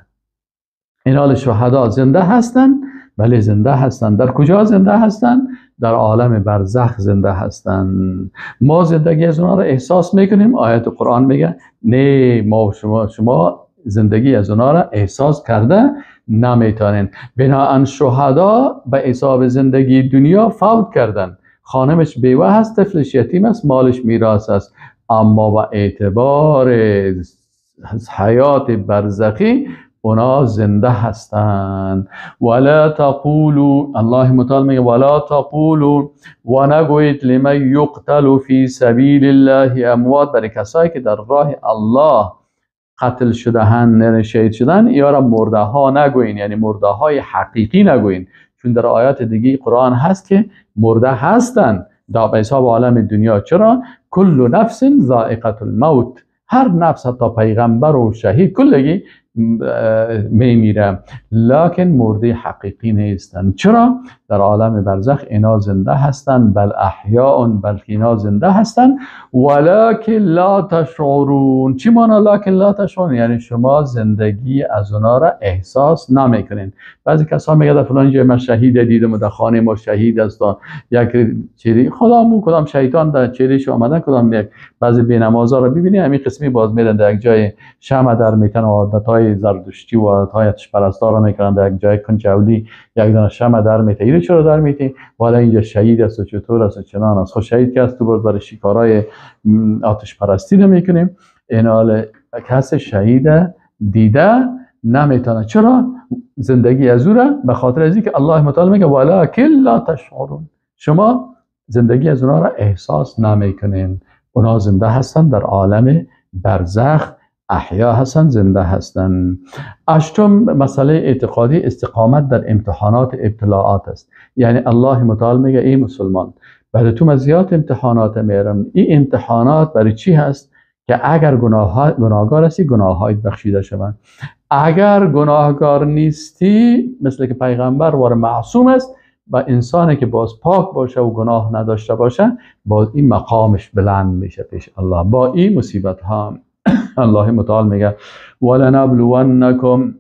این حال شهدا زنده هستند، بله زنده هستند. در کجا زنده هستند؟ در عالم برزخ زنده هستند. ما زندگی از اونها را احساس میکنیم. آیت قرآن میگه نه، ما شما زندگی از اونها را احساس کرده نمیتونین. بناهن شهدا به حساب زندگی دنیا فوت کردن. خانمش بیوه هست، طفلش یتیم است، مالش میراث است، اما با اعتبار حیات برزخی اونا زنده هستند. ولا تقولوا، الله متعال میگه ولا تقولوا، و نگویید لمن یقتل فی سبیل الله اموات، برای کسایی که در راه الله قتل شده‌اند، یعنی شهید شدن، یا را مرده ها نگویین، یعنی مرده های حقیقی نگویین، چون در آیات دیگه قرآن هست که مرده هستند در به حساب عالم دنیا. چرا؟ کل نفس ذائقه الموت، هر نفس حتی پیغمبر و شهید کلگی میمیره، لکن مرده حقیقی نیستند. چرا؟ در عالم برزخ اینا زنده هستند، بل احیاء، بلکه اینا زنده هستند، ولکن لا تشعرون. چی مانا لکن لا تشعرون؟ یعنی شما زندگی از اونا را احساس نمیکنین. بعضی کسا میگه در فلان جای من شهید دیدم و در خانه ما شهید است، یک چیری خدامو کدام شیطان در چهرهش آمدن، کدام یک بعضی بی‌نمازا را ببینی همین قسمی باز میرن در یک جای شمع در میتن و عادت‌های زردشتی و عادت‌های آتش پرستا را میکنن، در یک جای کنجولی یک دانه شمع در میته. اینو چرا در میتی؟ والا اینجا شهید است و چطور است و چنان است. خب شهید که است تو باز برای شکارای آتش پرستی نمیکنیم. این حال کس شهید دیده نمیتونه. چرا؟ زندگی از او را به خاطر از اینکه الله متعال میگه ولکن لا تشعرون، شما زندگی از اونا را احساس نمیکنین. اونا زنده هستن در عالم برزخ، احیا هستن، زنده هستن. هشتم مسئله اعتقادی، استقامت در امتحانات ابتلاعات است. یعنی الله متعال میگه ای مسلمان، برای تو من زیاد امتحانات میارم. این امتحانات برای چی هست؟ که اگر گناهکار هستی گناه‌هایت بخشیده شوند، اگر گناهکار نیستی مثل که پیغمبر وار معصوم است و انسانی که باز پاک باشه و گناه نداشته باشه، باز این مقامش بلند میشه پیش الله. با این مصیبت ها الله متعال میگه ولنبلونکم،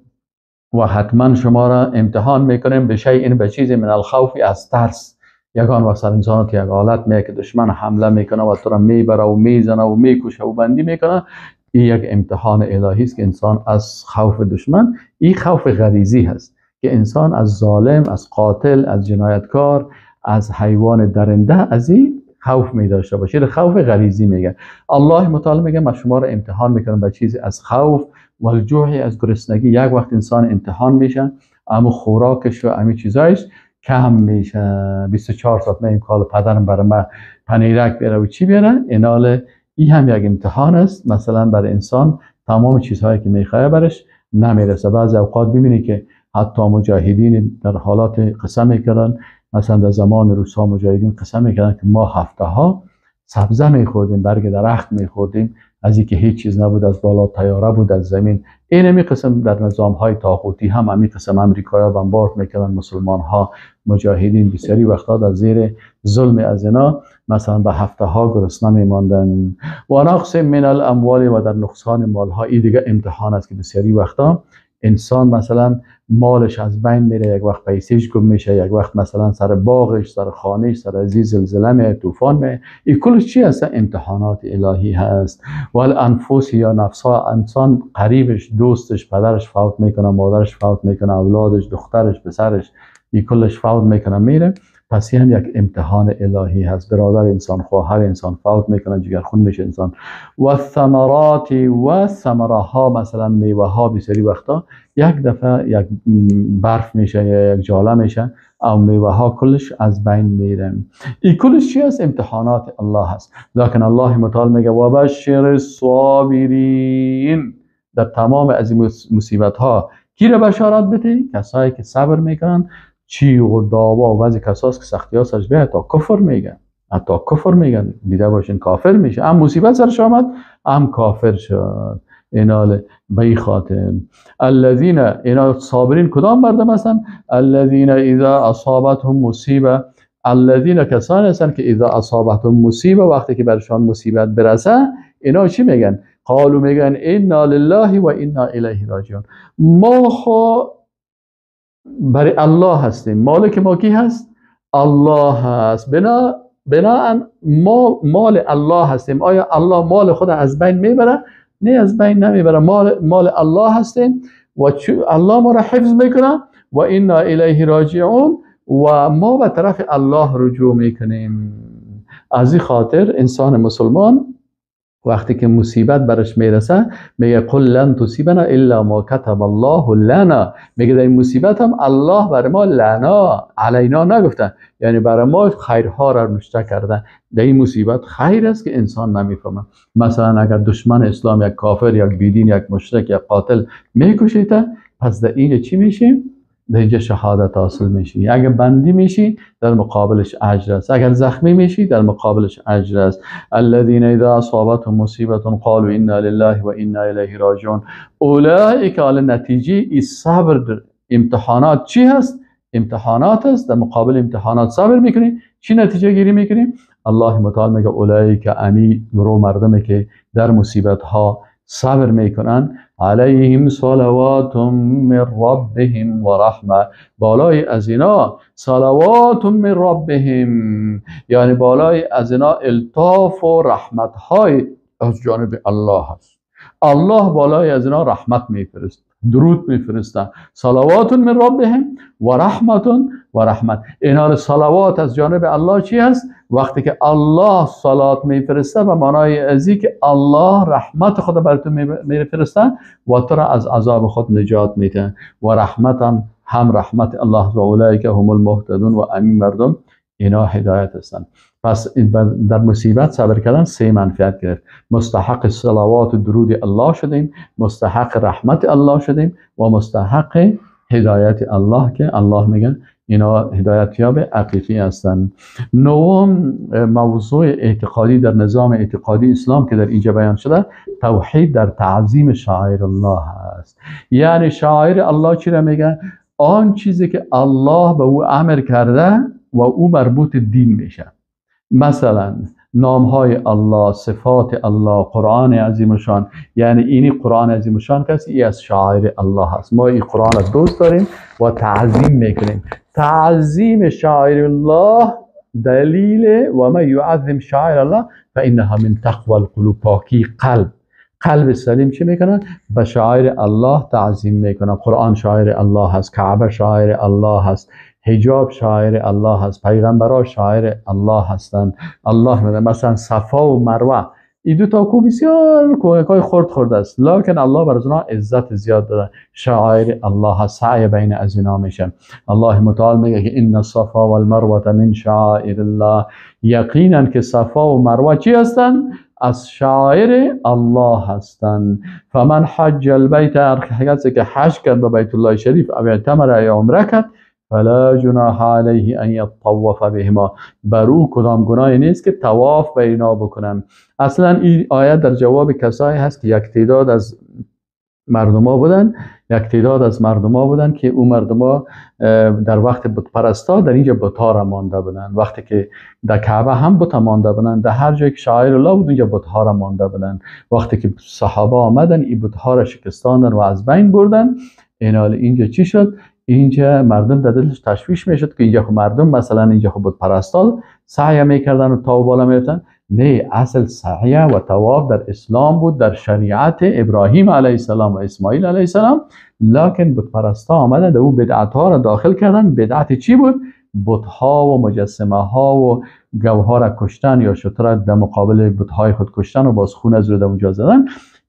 و حتما شما را امتحان میکنیم به شیء، به چیزی، من الخوف، از ترس. یگان وقت سر انسان که یک حالت میه که دشمن حمله میکنه و تو را میبره و میزنه و میکشه و بندی میکنه، این یک امتحان الهی است که انسان از خوف دشمن، این خوف غریزی هست که انسان از ظالم، از قاتل، از جنایتکار، از حیوان درنده، از این خوف می داشته باشه. خوف غریزی میگه. الله متعال میگه من شما را امتحان میکنم به چیزی از خوف و الجوع، از گرسنگی. یک وقت انسان امتحان میشه، اما خوراکش و امی چیزایش کم میشه. 24 ساعت من کال پدرم برای من پنیرک بیاره و چی بیاره، اینال این هم یک امتحان است. مثلا برای انسان تمام چیزهایی که میخواه برش نمیرسه. بعضی اوقات ببینی که حتی مجاهدین در حالات قسم میکردن، مثلا در زمان روسا مجاهدین قسم میکردن که ما هفته ها سبزه میخوردیم، برگ درخت میخوردیم، از اینکه هیچ چیز نبود، از بالا تیاره بود از زمین. این همی قسم در نظام های طاغوتی هم همی قسم امریکایا بمبارد میکردن مسلمان ها، مجاهدین بسیاری وقتا در زیر ظلم از اینا مثلا به هفته ها گرسنه میماندن. و نقص من الاموال، و در نقصان مال ها. این دیگه امتحان است که بسیاری وقتا انسان مثلا مالش از بین میره، یک وقت پیسیش گم میشه، یک وقت مثلا سر باغش، سر خانهش، سر عزیز زلزله میه، طوفان میه. این کلش چی هست؟ امتحانات الهی هست. والانفس یا نفسها، انسان قریبش، دوستش، پدرش فوت میکنه، مادرش فوت میکنه، اولادش، دخترش، پسرش، این کلش فوت میکنه میره. پس این هم یک امتحان الهی هست. برادر انسان، خواهر انسان فوت میکنه، جگرخون میشه انسان. و ثمرات، و ثمره ها، مثلا میوه ها بسیاری وقتا یک دفعه یک برف میشه یا یک جاله میشه او میوه ها کلش از بین میره. این کلش چی هست؟ امتحانات الله هست. لکن الله متعال میگه و بشر الصابرین، در تمام از این مصیبت ها کی را بشارت بده؟ کسایی که صبر میکنن. چیغ و دعوا و بعضی کساست که سختی ها سرش بیاد حتی کفر میگن، حتی کفر میگن، دیده باشین کافر میشه، هم مصیبت سرش آمد هم کافر شد. اینال به خاطر الذین، اینا صابرین کدام مردم هستن؟ الذین اذا اصابتهم مصیبه، الذین کسانی هستن که اذا اصابتهم مصیبه، وقتی که برشان مصیبت برسه اینا چی میگن؟ قالوا میگن انا لله و انا الیه راجعون. ما خو برای الله هستیم، مالک ما کی هست؟ الله هست. بناءً ما مال الله هستیم. آیا الله مال خود از بین میبره؟ نه، از بین نمیبره. مال الله هستیم و الله ما را حفظ میکنه و انا الیه راجعون، و ما به طرف الله رجوع میکنیم. از این خاطر انسان مسلمان وقتی که مصیبت برش میرسه میگه قل لن تصیبنا الا ما کتب الله لنا. میگه در این مصیبت هم الله بر ما لنا علینا نگفته، یعنی برای ما خیرها را نوشته کرده. در این مصیبت خیر است که انسان نمیفهمه. مثلا اگر دشمن اسلام یک کافر، یک بیدین، یک مشرک، یک قاتل میکشیده، پس در این چی میشیم؟ در اینجا شهادت حاصل میشی. اگر بندی میشی در مقابلش اجر است، اگر زخمی میشی در مقابلش اجر است. الذین اذا اصابتهم مصیبه قالوا انا لله و انا الیه راجعون. اولئک، نتیجه این صبر امتحانات چی هست؟ امتحانات است. در مقابل امتحانات صبر میکنی، چی نتیجه گیری میکنی؟ الله متعال میگه اولئک، امی گروه مردمی که در مصیبت ها صبر میکنن، علیهم صلوات من ربهم و رحمه، بالای از اینا صلوات من ربهم، یعنی بالای از اینا الطاف و رحمت های از جانب الله هست. الله بالای از اینا رحمت میفرست، درود میفرسته. صلوات من ربهم و رحمت و رحمت. اینا صلوات از جانب الله چی هست؟ وقتی که الله صلات میفرسته و معنای ازی که الله رحمت خود بر تو میفرسته و تو را از عذاب خود نجات میده. و رحمت هم رحمت الله و اولئک هم المهتدون، و امین مردم اینا هدایت هستند. پس در مصیبت صبر کردن سه منفعت گرفت. مستحق صلوات و درود الله شدیم، مستحق رحمت الله شدیم و مستحق هدایت الله که الله میگه اینا هدایت یاب حقیقی هستند. نهم موضوع اعتقادی در نظام اعتقادی اسلام که در اینجا بیان شده، توحید در تعظیم شعائر الله است. یعنی شعائر الله چی را میگه؟ آن چیزی که الله به او امر کرده و او مربوط دین میشه. مثلا نامهای الله، صفات الله، قرآن عظیم شان. یعنی اینی قرآن عظیم شان کسی ای از شعائر الله هست. ما این قرآن را دوست داریم و تعظیم میکنیم. تعظیم شعائر الله دلیل و ما یعظم شعائر الله فانها من تقوى القلوب. پاکی قلب، قلب سلیم چی میکنه؟ به شعائر الله تعظیم میکنه. قرآن شعائر الله هست، کعبه شعائر الله هست، حجاب شعائر الله هست، پیغمبرها شعائر الله هستند. الله میده مثلا صفا و مروه، این دو تا کو بسیار کوهکای خرد خرد است، لکن الله بر از عزت زیاد داده. شعائر الله هست، سعی بین از اینا میشه. الله متعال میگه که ان الصفا والمروه من شعائر الله. یقینا که صفا و مروه چی هستند؟ از شعائر الله هستند. فمن حج البیت، هر کسی که حج کرد به بیت الله شریف او اعتمر یا عمره کرد، فلا جناح علیه ان یطوف بهما، بر او کدام گناهی نیست که طواف به اینا بکنن. اصلا این آیه در جواب کسایی هست که یک تعداد از مردما بودن، یک تعداد از مردما بودن که او مردما در وقت بت پرستا در اینجا بت‌ها را مانده بودن. وقتی که در کعبه هم بت مانده بودن، در هر جایی که شعائر الله بود اونجا بت‌ها را مانده بودن. وقتی که صحابه آمدن این بت‌ها را شکستاندن و از بین بردن، اینال اینجا چی شد؟ اینجا مردم در دلش تشویش میشد که اینجا خب مردم مثلا اینجا خب بت پرستا سعی میکردن و تا بالا میرفتن. نه، اصل سعی و طواف در اسلام بود، در شریعت ابراهیم علیه السلام و اسماعیل علیه السلام. لکن بت پرستا آمدن در او بدعت ها را داخل کردن. بدعت چی بود؟ بت ها و مجسمه ها و گوها را کشتن یا شتر در مقابل بت های خود کشتن و باز خون از رو در اونجا زدن.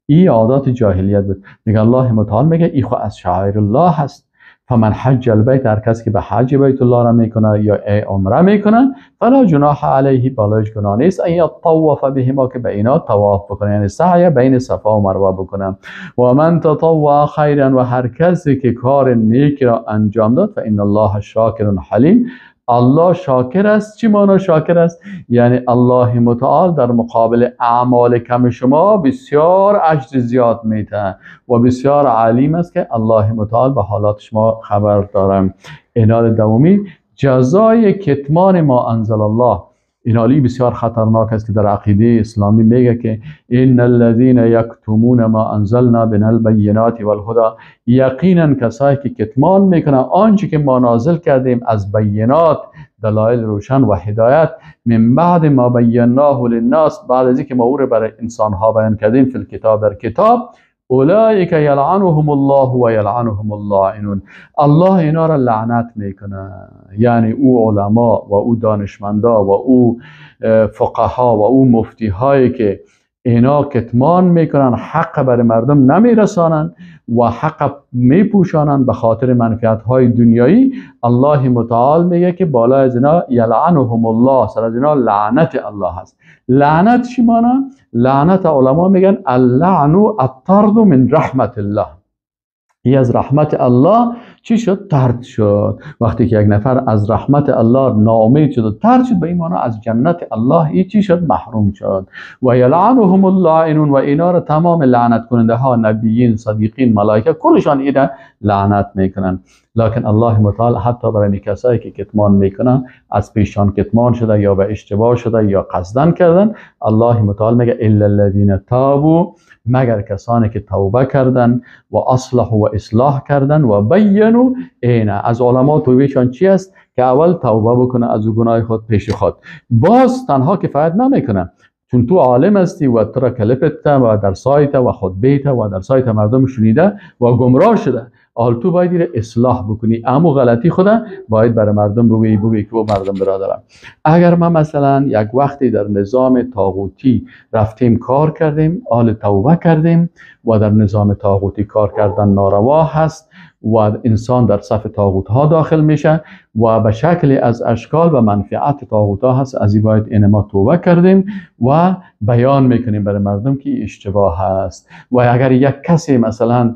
این عادات جاهلیت بود. میگه الله متعال میگه ای خو از شعائر الله هست. فمن حج البیت، هر کس که به حج بیت الله را میکنه یا ای عمره میکنه، فلا جناح علیه، بالایش گناه نیست، ان یطوف بهما، که به اینا طواف بکنه، یعنی سعی بین صفا و مروه بکنه. و من تطوع خیرا، و هر کسی که کار نیک را انجام داد، فان الله شاکر حلیم. الله شاکر است. چی معنا شاکر است؟ یعنی الله متعال در مقابل اعمال کم شما بسیار اجر زیاد میده و بسیار علیم است که الله متعال به حالات شما خبر دارم. اینال دومی جزای کتمان ما انزل الله. اینالی بسیار خطرناک است که در عقیده اسلامی میگه که ان الذين یکتمون ما انزلنا من البینات والهدى، یقینا کسایی که کتمان میکنن آنچه که ما نازل کردیم از بینات، دلایل روشن و هدایت، من بعد ما بیناه للناس، بعد از اینکه ما او را برای انسان ها بیان کردیم، فی الکتاب، در کتاب، اولئک یلعنهم الله و یلعنهم اللاعنون. الله اینا را لعنت میکنه. یعنی او علما و او دانشمندا و او فقها و او مفتی هایی که اینا کتمان میکنن، حق بر مردم نمیرسانن و حق میپوشانن به خاطر منفعت های دنیایی، الله متعال میگه که بالا از اینا یلعنهم الله، سر از اینا لعنت الله هست. لعنت چی مانا؟ لعنت علما میگن اللعن الطرد من رحمت الله. ای از رحمت الله چی شد؟ طرد شد. وقتی که یک نفر از رحمت الله ناامید شد و طرد شد، به این معنی از جنت الله ای چی شد؟ محروم شد. و یلعنهم اللاعنون، و اینا را تمام لعنت کننده ها، نبیین، صدیقین، ملائکه، کلشان اینا لعنت میکنن. لکن الله متعال حتی برای کسایی که کتمان میکنن، از پیشان کتمان شده یا به اشتباه شده یا قصدن کردن، الله متعال میگه الا الذین تابوا، مگر کسانی که توبه کردن و اصلح و اصلاح کردن و بینوا. اینا از علما توبهشان چی است؟ که اول توبه بکنه از گناه خود پیش خود. باز تنها کفایت نمیکنه، چون تو عالم هستی و تو را کلپت و در سایت و خطبه و در سایت مردم شنیده و گمراه شده، حال تو باید اصلاح بکنی، اما غلطی خدا باید برای مردم بگویی که مردم برادرم، اگر ما مثلا یک وقتی در نظام طاغوتی رفتیم کار کردیم، حال توبه کردیم و در نظام طاغوتی کار کردن ناروا هست و انسان در صف طاغوت ها داخل میشه و به شکل از اشکال و منفعت طاغوت ها هست. از این باید این ما توبه کردیم و بیان میکنیم برای مردم که اشتباه هست. و اگر یک کسی مثلا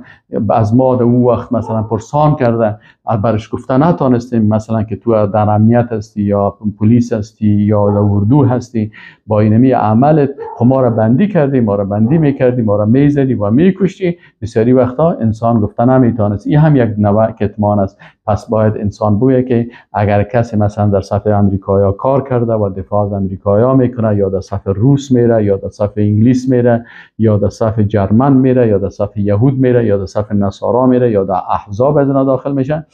از ما در اون وقت مثلا پرسان کرده، برش گفته نتانستیم مثلا که تو در امنیت هستی یا پلیس هستی یا در اردو هستی، با اینمی عملت خب ما را بندی کردی، ما را بندی میکردی، ما را میزدی و میکشتی، بسیاری وقتا انسان گفته نمیتونست. این هم یک نوع کتمان است. پس باید انسان بگوید که اگر کسی مثلا در صف امریکایا کار کرده و دفاع از امریکایا میکنه، یا در صف روس میره، یا در صف انگلیس میره، یا در صف جرمن میره، یا در صف یهود میره، یا در صف نصارا میره، یا در احزاب از اینا داخل میشن،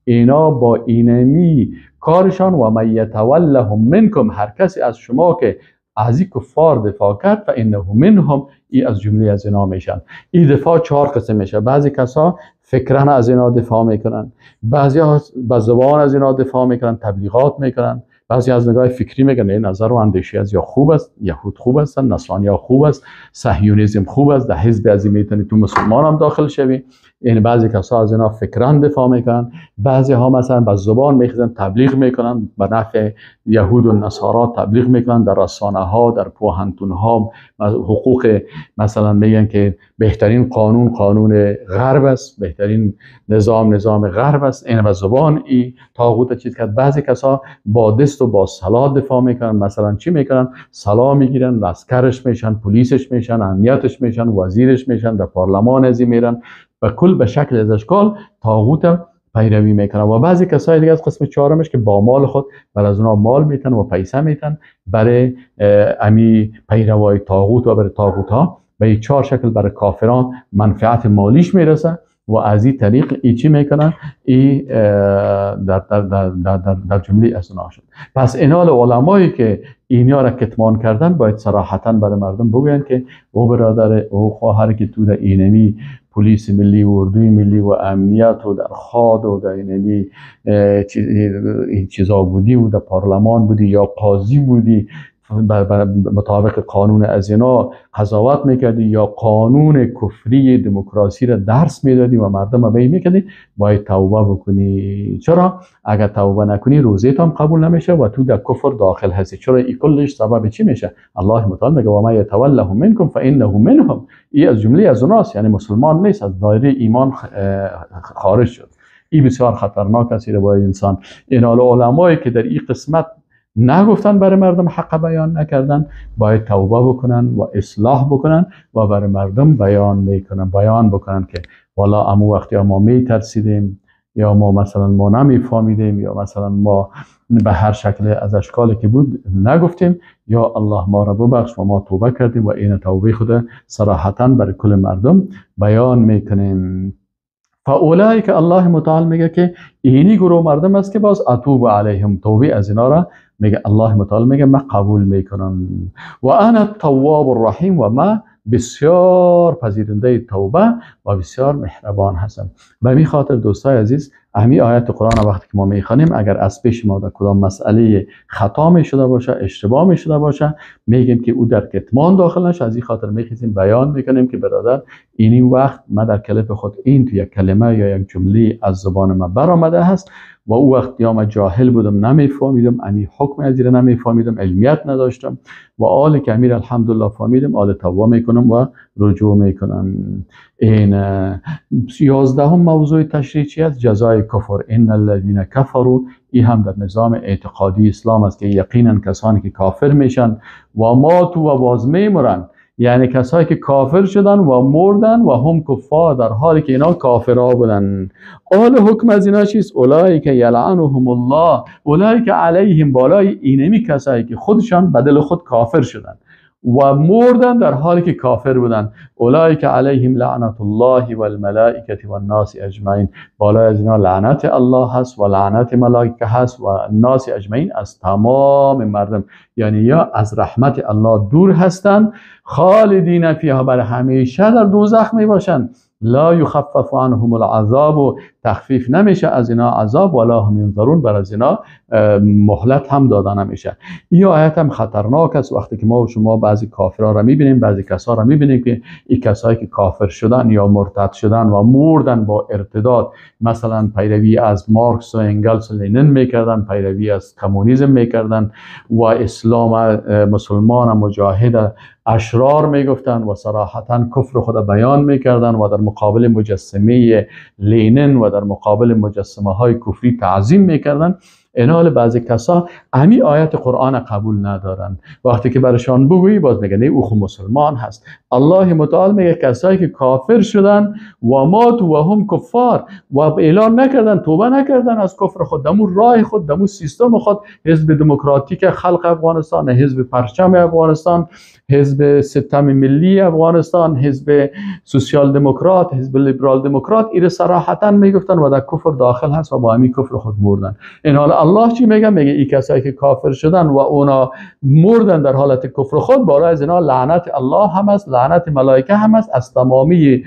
اینا با اینمی کارشان و من یتولهم منکم، هر کسی از شما که از این کفار دفاع کرد فانه منهم، ای از جمله از اینا میشن. این دفاع چهار قسم میشه. بعضی کسا فکرن از اینا دفاع میکنن، بعضی ها به زبان از اینا دفاع میکنن، تبلیغات میکنن، بعضی از نگاه فکری میگن این نظر و اندیشه از یا خوب است، یهود خوب هستن، نصرانی ها خوب است، صهیونیسم خوب است، در حزب از این میتونی تو مسلمان هم داخل شوی. یعنی بعضی کسا از اینا فکران دفاع میکنن، بعضی ها مثلا به زبان میخزن تبلیغ میکنن، به نفع یهود و نصارا تبلیغ میکنن در رسانه ها، در پوهنتون ها، حقوق مثلا میگن که بهترین قانون قانون غرب است، بهترین نظام نظام غرب است. این به زبان ای طاغوت چیز کرد. بعضی کسا با دست و با سلاح دفاع میکنن، مثلا چی میکنن؟ سلاح میگیرن، لشکرش میشن، پلیسش میشن، امنیتش میشن، وزیرش میشن، در پارلمان ازی میرن و کل به شکل از اشکال طاغوت پیروی میکنن. و بعضی کسای دیگه از قسم چهارمش که با مال خود بر از اونا مال میتن و پیسه میتن برای امی پیروای طاغوت و برای طاغوت ها. به چهار شکل برای کافران منفعت مالیش میرسه و از این طریق ای چی میکنن؟ ای در, در, در, در, در جمله از اونا شد. پس اینال علمایی که اینا را کتمان کردن باید صراحتا برای مردم بگوین که او برادر، او خواهر که تو در اینمی پلیس ملی و اردوی ملی و امنیت و در خاد و در اینمی این چیزا بودی و در پارلمان بودی یا قاضی بودی، مطابق قانون از اینا قضاوت میکردی یا قانون کفری دموکراسی را درس میدادی و مردم را به میکردی، باید توبه بکنی. چرا؟ اگر توبه نکنی روزه هم قبول نمیشه و تو در کفر داخل هستی. چرا؟ این کلش سبب چی میشه؟ الله متعال میگه و ما یتولهم منکم فانه منهم، ای از جمله از اوناست، یعنی مسلمان نیست، از دایره ایمان خارج شد. این بسیار خطرناک است. باید انسان این علمایی که در این قسمت نگفتن برای مردم حق بیان نکردن، باید توبه بکنن و اصلاح بکنن و برای مردم بیان میکنن، بیان بکنن که والا امو وقتی ما میترسیدیم یا ما مثلا ما نمیفهمیدیم یا مثلا ما به هر شکل از اشکالی که بود نگفتیم، یا الله ما را ببخش و ما توبه کردیم و این توبه خود صراحتا برای کل مردم بیان میکنیم. فاولئک، الله متعال میگه که اینی گروه مردم است که باز اتوب علیهم، توبه از اینا را میگه الله متعال میگه من قبول میکنم. و انا التواب الرحیم، و ما بسیار پذیرنده توبه و بسیار مهربان هستم. به می خاطر دوستای عزیز، اهمی آیت قرآن وقتی که ما میخوانیم اگر از پیش ما در کدام مسئله خطا می شده باشه، اشتباه می شده باشه، میگیم که او در کتمان داخل نشه. از این خاطر میخیزیم بیان میکنیم که برادر اینی وقت ما در کلپ خود این تو یک کلمه یا یک جمله از زبان ما برآمده هست و او وقت یا ما جاهل بودم نمیفهمیدم، امی حکم از این نمیفهمیدم، علمیت نداشتم و آل که امیر الحمدلله فهمیدم، آل توبه میکنم و رجوع میکنم. این 11 موضوع تشریح چی است؟ جزای کفر. ان الذين كفروا، این هم در نظام اعتقادی اسلام است که یقینا کسانی که کافر میشن و ماتوا و باز میمرن، یعنی کسایی که کافر شدن و مردن و هم کفار، در حالی که اینا کافرها بودن. آل حکم از اینا چیست؟ اولئک یلعنهم الله، اولئک علیهم، بالای اینمی کسایی که خودشان بدل خود کافر شدن و مردن در حالی که کافر بودن. اولئک علیهم لعنت الله والملائکه والناس اجمعین، بالای از اینا لعنت الله هست و لعنت ملائکه هست و الناس اجمعین، از تمام مردم، یعنی یا از رحمت الله دور هستند، خالدین فیها، بر همیشه در دوزخ می باشند، لا یخفف عنهم العذاب، تخفیف نمیشه از اینا عذاب، ولا هم ینظرون، بر از اینا مهلت هم داده نمیشه. این آیت هم خطرناک است. وقتی که ما و شما بعضی کافرها را میبینیم، بعضی کسا را میبینیم که این کسایی که کافر شدن یا مرتد شدن و مردن با ارتداد، مثلا پیروی از مارکس و انگلس و لنین میکردن، پیروی از کمونیسم میکردن و اسلام مسلمان مجاهد اشرار میگفتن و صراحتا کفر خود بیان میکردن و در مقابل مجسمه لینن و در مقابل مجسمه های کفری تعظیم میکردن. اینال بعضی کسا امی آیت قرآن قبول ندارن. وقتی که برشان بگویی باز میگه نه او خو مسلمان هست. الله متعال میگه کسایی که کافر شدن و ماتوا و هم کفار و اعلان نکردن، توبه نکردن از کفر خود، دمو راه خود، دمو سیستم خود، حزب دموکراتیک خلق افغانستان، حزب پرچم افغانستان، حزب ستم ملی افغانستان، حزب سوسیال دموکرات، حزب لیبرال دموکرات، ایره صراحتا میگفتن و در کفر داخل هست و با همین کفر خود مردن. این حال الله چی میگه؟ میگه این کسایی که کافر شدن و اونا مردن در حالت کفر خود، بالای از اینا لعنت الله هم است، لعنت ملائکه هم است، از تمامی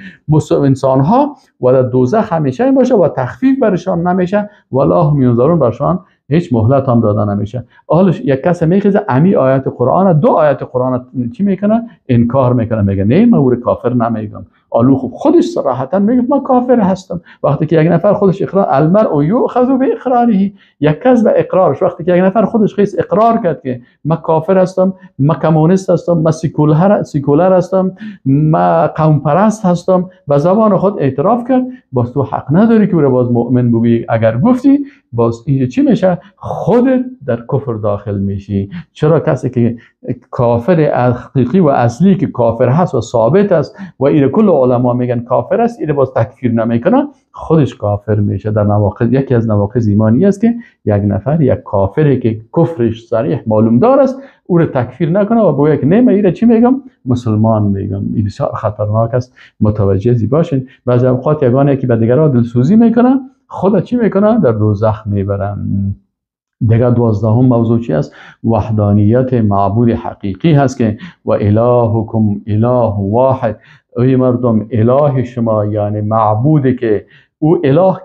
انسان ها و در دوزخ همیشه باشه و تخفیف برشان نمیشه، ولا هم ینظرون، برشان هیچ مهلت هم داده نمیشه. حالا یک کس میخیزه امی آیت قرآن، دو آیت قرآن چی میکنه؟ انکار میکنه، میگه نه من او کافر نمیگم. آلو خب خودش صراحتا میگه من کافر هستم. وقتی که یک نفر خودش اقرار، المرء یؤخذ باقراره، یک کس به اقرارش، وقتی که یک نفر خودش خیس اقرار کرد که من کافر هستم، من کمونیست هستم، من سیکولر هستم، من قوم پرست هستم، به زبان خود اعتراف کرد، باز تو حق نداری که او را باز مؤمن بگویی. اگر گفتی باز اینجا چی میشه؟ خودت در کفر داخل میشی. چرا کسی که کافر حقیقی و اصلی که کافر هست و ثابت است و ایره کل علما میگن کافر است، ایره باز تکفیر نمیکنه، خودش کافر میشه. در نواقض، یکی از نواقض ایمانی است که یک نفر، یک کافری که کفرش صریح معلوم دار است، او رو تکفیر نکنه و بگه که نه من ایره چی میگم؟ مسلمان میگم. این بسیار خطرناک است، متوجه باشین. بعضی اوقات یگانه که به دیگران دلسوزی میکنه، خدا چی میکنه؟ در دوزخ میبرن. دیگه 12 موضوع چی است؟ وحدانیت معبود حقیقی هست که و الهکم اله واحد. ای مردم، اله شما یعنی معبودی که او اله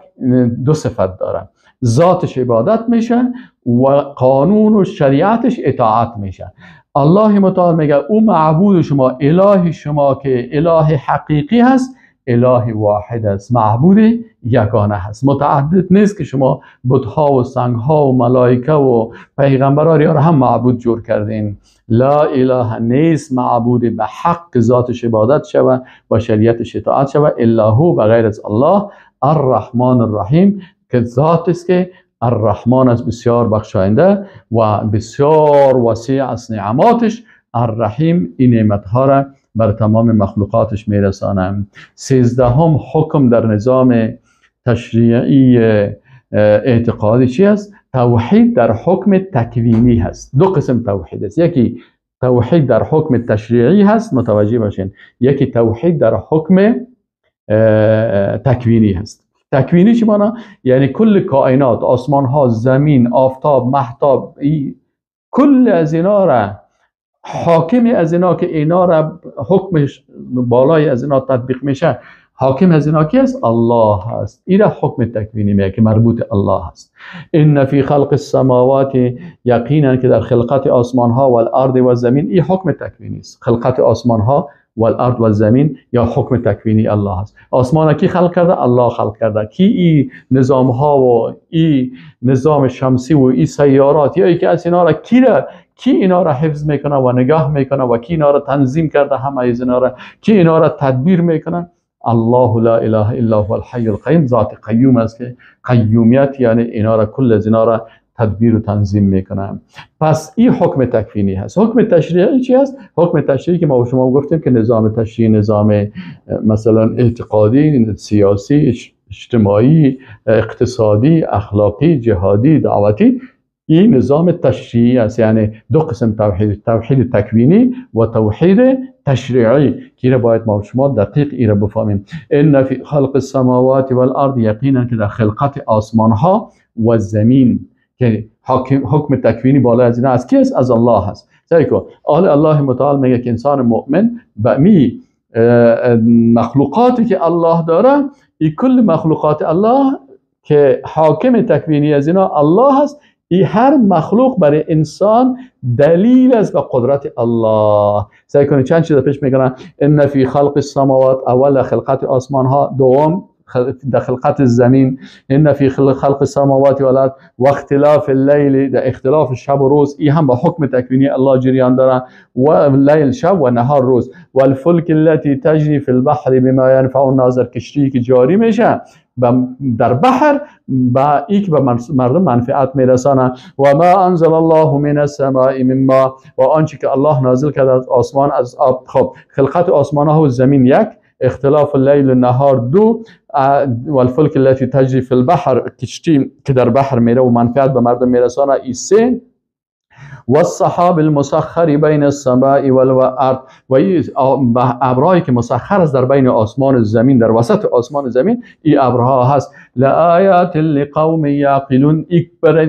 دو صفت داره، ذاتش عبادت میشه و قانون و شریعتش اطاعت میشه. الله متعال میگه او معبود شما، اله شما که اله حقیقی هست، اله واحد است، معبود یگانه هست، متعدد نیست که شما بتها و سنگها و ملائکه و پیغمبرها را هم معبود جور کردین. لا اله نیست معبود به حق ذاتش عبادت شوه و شریعتش اطاعت شوه الا هو، بغیر از الله الرحمن الرحیم، که ذات است که الرحمن است، بسیار بخشاینده و بسیار وسیع از نعماتش، الرحیم این نعمتها را بر تمام مخلوقاتش میرسانم. 13 حکم در نظام تشریعی اعتقادی چی است؟ توحید در حکم تکوینی هست. دو قسم توحید است، یکی توحید در حکم تشریعی هست، متوجه باشین، یکی توحید در حکم تکوینی هست. تکوینی چی مانا؟ یعنی کل کائنات، آسمان ها، زمین، آفتاب، مهتاب، کل از اینا را حاکم از اینا که اینا را حکمش بالای از اینا تطبیق میشه، حاکم از اینا کی است؟ الله هست. این را حکم تکوینی میگه که مربوط الله هست. ان فی خلق السماوات، یقینا که در خلقت آسمان ها و الارض و زمین، این حکم تکوینی است. خلقت آسمان ها و الارض و زمین یا حکم تکوینی الله هست. آسمان کی خلق کرده؟ الله خلق کرده. کی این نظام ها و این نظام شمسی و این سیارات یا ای که از اینا را کی اینا را حفظ میکنه و نگاه میکنه و کی اینا را تنظیم کرده، همه از اینا را کی اینا را تدبیر میکنه؟ الله لا اله الا هو الحی القیوم، ذات قیوم است که قیومیت یعنی اینا را کل از اینا را تدبیر و تنظیم میکنه. پس این حکم تکوینی هست. حکم تشریعی چی هست؟ حکم تشریعی که ما و شما گفتیم که نظام تشریعی نظام مثلا اعتقادی، سیاسی، اجتماعی، اقتصادی، اخلاقی، جهادی، دعوتی، این نظام تشریعی است. یعنی دو قسم توحید، توحید تکوینی و توحید تشریعی که باید ما شما دقیق ای را بفهمیم. ان فی خلق السماوات والارض، یقینا که در خلقت آسمان ها و زمین که حکم تکوینی بالا از اینا از کی است؟ از الله هست. سعی کن آل الله متعال میگه که انسان مؤمن به می مخلوقاتی که الله داره، این کل مخلوقات الله که حاکم تکوینی از اینا الله هست، این هر مخلوق برای انسان دلیل است به قدرت الله. سعی کنید چند چیز پیش میکنن. ان فی خلق السماوات، اول خلقت آسمان ها، دوم در خلقت زمین، ان فی خلق السماوات والارض و اختلاف اللیل، در اختلاف شب و روز، این هم با حکم تکوینی الله جریان داره، و لیل شب و نهار روز، و الفلک التي تجری فی البحر بما ينفع الناس، در کشتی که جاری میشه در بحر با ایک به مردم منفعت میرسانه، و ما انزل الله من السماء من ماء، و آنچه که الله نازل کرد از آسمان از آب. خب خلقت آسمان ها و زمین یک، اختلاف اللیل و نهار دو، والفلک التي تجری فی البحر، کشتی که در بحر میره و منفعت به مردم میرسانه، ای سه، والسحاب المسخر بین السماء والارض، و این ابرهایی که مسخر است در بین آسمان و زمین، در وسط آسمان و زمین این ابرها هست، لآیات لقوم یعقلون.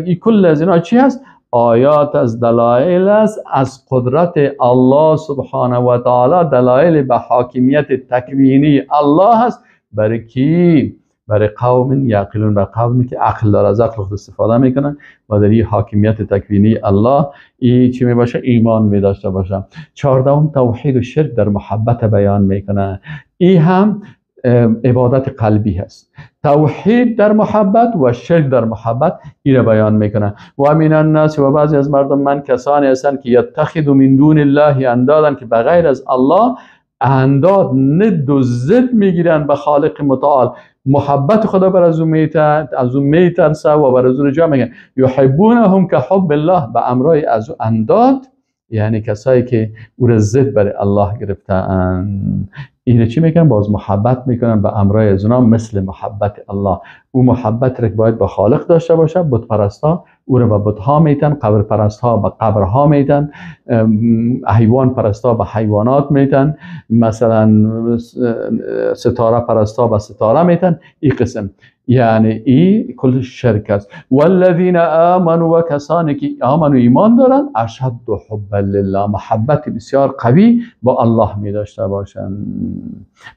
ای کل از اینا چی هست؟ آیات از دلایل است از قدرت الله سبحانه و تعالی، دلایل به حاکمیت تکوینی الله است. برای کی؟ برای قوم یعقلون، برای قومی که عقل داره، از عقل خود استفاده میکنن و در این حاکمیت تکوینی الله ای چی میباشه؟ ایمان می داشته باشه. 14 توحید و شرک در محبت بیان میکنه. ای هم عبادت قلبی هست. توحید در محبت و شرک در محبت این را بیان میکنه. و من الناس، و بعضی از مردم من کسانی هستند که یتخذ من دون الله اندادا، که بغیر از الله انداد، ند و ضد میگیرن به خالق متعال، محبت خدا بر از او میترسه و بر از او رجا میگن. یحبونهم که حب الله، به امرای از او انداد، یعنی کسایی که او را ضد برای الله گرفتن، اینو چی میکنن؟ باز محبت میکنن به امرای از اونا مثل محبت الله. او محبت را که باید با خالق داشته باشه، بت پرستا او را به بتها میتن، قبر پرستها به قبرها میتن، حیوان پرستا به حیوانات میتن، مثلا ستاره پرستا به ستاره میتن. این قسم یعنی ای کل شرک است. والذین آمنوا، و کسانی که آمنوا ایمان دارن، اشد حبا لله، محبت بسیار قوی با الله می داشته باشن.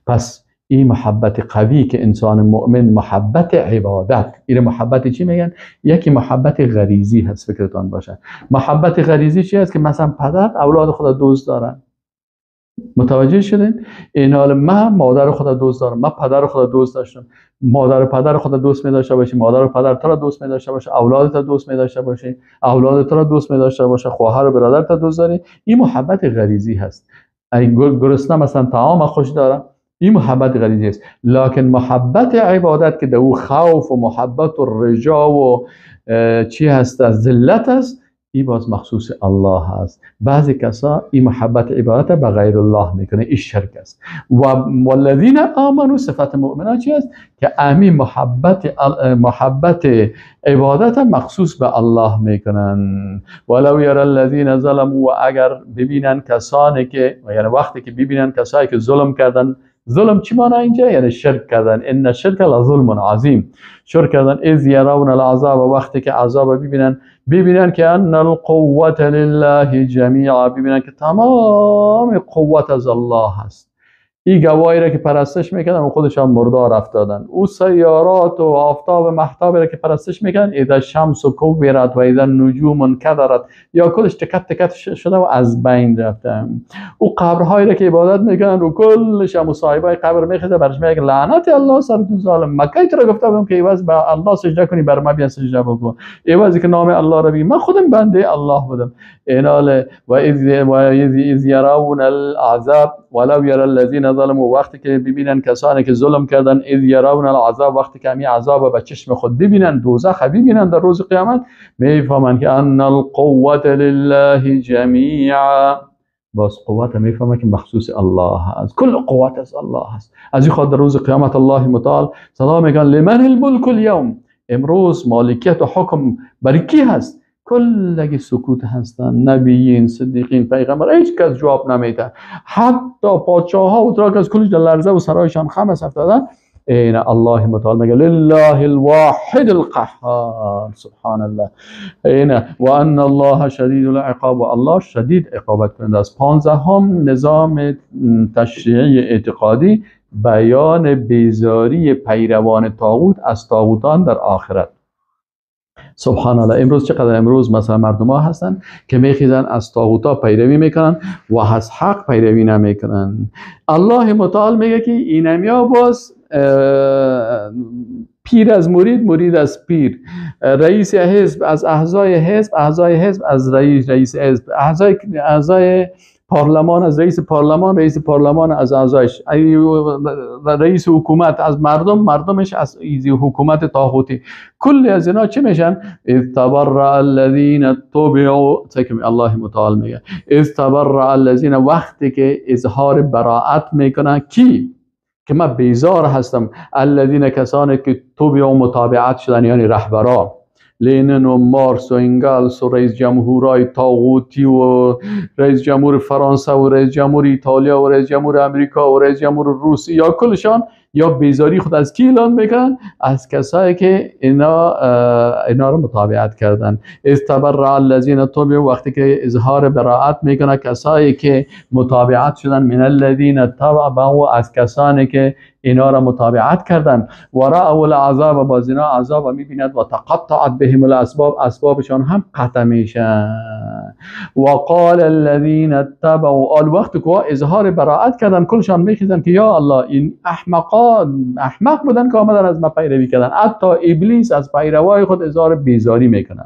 پس این محبت قوی که انسان مؤمن، محبت عبادت، این محبت چی میگن؟ یکی محبت غریزی هست، فکرتان باشه. محبت غریزی چی هست؟ که مثلا پدر اولاد خود دوست دارن، متوجه شدین؟ این حال من مادر خود دوست دارم، من پدر خود دوست داشتم، مادر و پدر خود دوست می داشته باشی، مادر و پدر تو را دوست می داشته باشه، اولادت را دوست می داشته باشی، اولادت را دوست می داشته باشه، خواهر و برادر تا دوست داری. این محبت غریزی هست. ای گرسنه مثلا طعام خوش داره، این محبت غریزی است. لکن محبت عبادت که در او خوف و محبت و رجا و چی هست، از ذلت است، این باز مخصوص الله هست. بعضی کسا این محبت عبادت به غیر الله میکنه، این شرک است. و والذین آمنوا، صفت مؤمنان چی است؟ که امی محبت عبادت مخصوص به الله میکنن. ولو یر الذین ظلموا، و اگر ببینن کسانی که، یعنی وقتی که ببینن کسایی که ظلم کردن، ظلم چی معنی اینجا؟ یعنی شرک کردن. ان الشرک لظلم عظیم، شرک کردن. اذ یرون العذاب، وقتی که عذاب ببینن، ببینن که ان القوة لله جمیعا، ببینن که تمام قوت از الله هست. این گواهی را که پرستش میکردن و خودشان مردار افتادن. او سیارات و آفتاب و مهتاب را که پرستش میکردن، اذا الشمس کورت و اذا النجوم انکدرت، یا کلش تکت تکت شده و از بین رفتن. او قبرهایی را که عبادت میکردن و کلش هم صاحبای قبر میخیزه برش میگه لعنت الله سر تو ظالم، مکه تو را گفته بودم که عوض به الله سجده کنی، بر ما بیا سجده بکن، عوضی که نام الله را بگی، من خودم بنده الله بودم. اینال و اذ یرون العذاب ولو یر الذین ظلموا، وقتی که ببینن کسانی که ظلم کردن، اذ یرون العذاب، وقتی که همی عذاب به چشم خود ببینن، دوزخ ببینن در روز قیامت، میفهمن که ان القوة لله جمیعا. باز قوت میفهمن که مخصوص الله است، کل قوت از الله است. از این خاطر در روز قیامت الله متعال سلام میگن لمن الملک اليوم، امروز مالکیت و حکم برای کی هست؟ کلگی سکوت هستن، نبیین، صدیقین، پیغمبر، هیچ کس جواب نمیده. حتی پادشاه ها و تراک از کلش در لرزه و سرایشان خم است افتادن. این الله متعال میگه لله الواحد القهار. سبحان الله. این و ان الله شدید العقاب، و الله شدید عقابت کننده است. 15 نظام تشریعی اعتقادی، بیان بیزاری پیروان طاغوت از طاغوتان در آخرت. سبحان الله. امروز چقدر امروز مثلا مردم ها هستن که میخیزن از طاغوتا پیروی میکنن و از حق پیروی نمیکنن. الله متعال میگه که اینمیا باز پیر از مرید، مرید از پیر، رئیس حزب از اعضای حزب، اعضای حزب از رئیس حزب، اعضای پارلمان از رئیس پارلمان، رئیس پارلمان از اعضایش، رئیس حکومت از مردم، مردمش از ایزی حکومت طاغوتی. کل از اینا چی میشن؟ اذ تبرأ الذین اتبعوا. الله متعال میگه اذ تبرأ الذین، وقتی که اظهار براءت میکنن، کی؟ که من بیزار هستم، الذین کسانی که تبعوا متابعت شدن، یعنی رهبرا، لینن و مارکس و انگلس و رئیس جمهورای طاغوتی و رئیس جمهور فرانسه و رئیس جمهور ایتالیا و رئیس جمهور امریکا و رئیس جمهور روسیه، یا کلشان یا بیزاری خود از کی اعلان میکنن؟ از کسایی که اینا رو متابعت کردن. اذ تبرأ الذین تبعوا، وقتی که اظهار براءت میکنن کسایی که متابعت شدن، من الذین تبعوا، از کسانی که اینا را متابعت کردن، و رأوا العذاب، باز اینا عذاب میبیند، و تقطعت بهم الاسباب، اسبابشان هم قطع میشن. و قال الذین اتبعوا، آل وقت که اظهار براءت کردن کلشان میخیزن که یا الله این احمقان احمق بودن که آمدن از ما پیروی کردن. حتی ابلیس از پیروای خود اظهار بیزاری میکنن،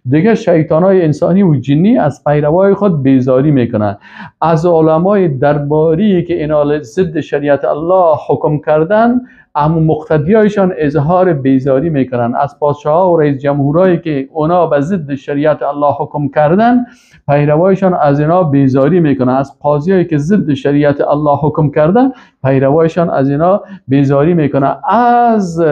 دیگه شیطانای انسانی و جنی از پیروای خود بیزاری میکنن، از علمای درباری که اینا ضد شریعت الله حکم کردن اما مقتدیایشان اظهار بیزاری میکنن، از پادشاه و رئیس جمهورایی که اونا به ضد شریعت الله حکم کردن پیروایشان از اینا بیزاری میکنن، از قاضیایی که ضد شریعت الله حکم کردن پیروایشان از اینا بیزاری میکنن، از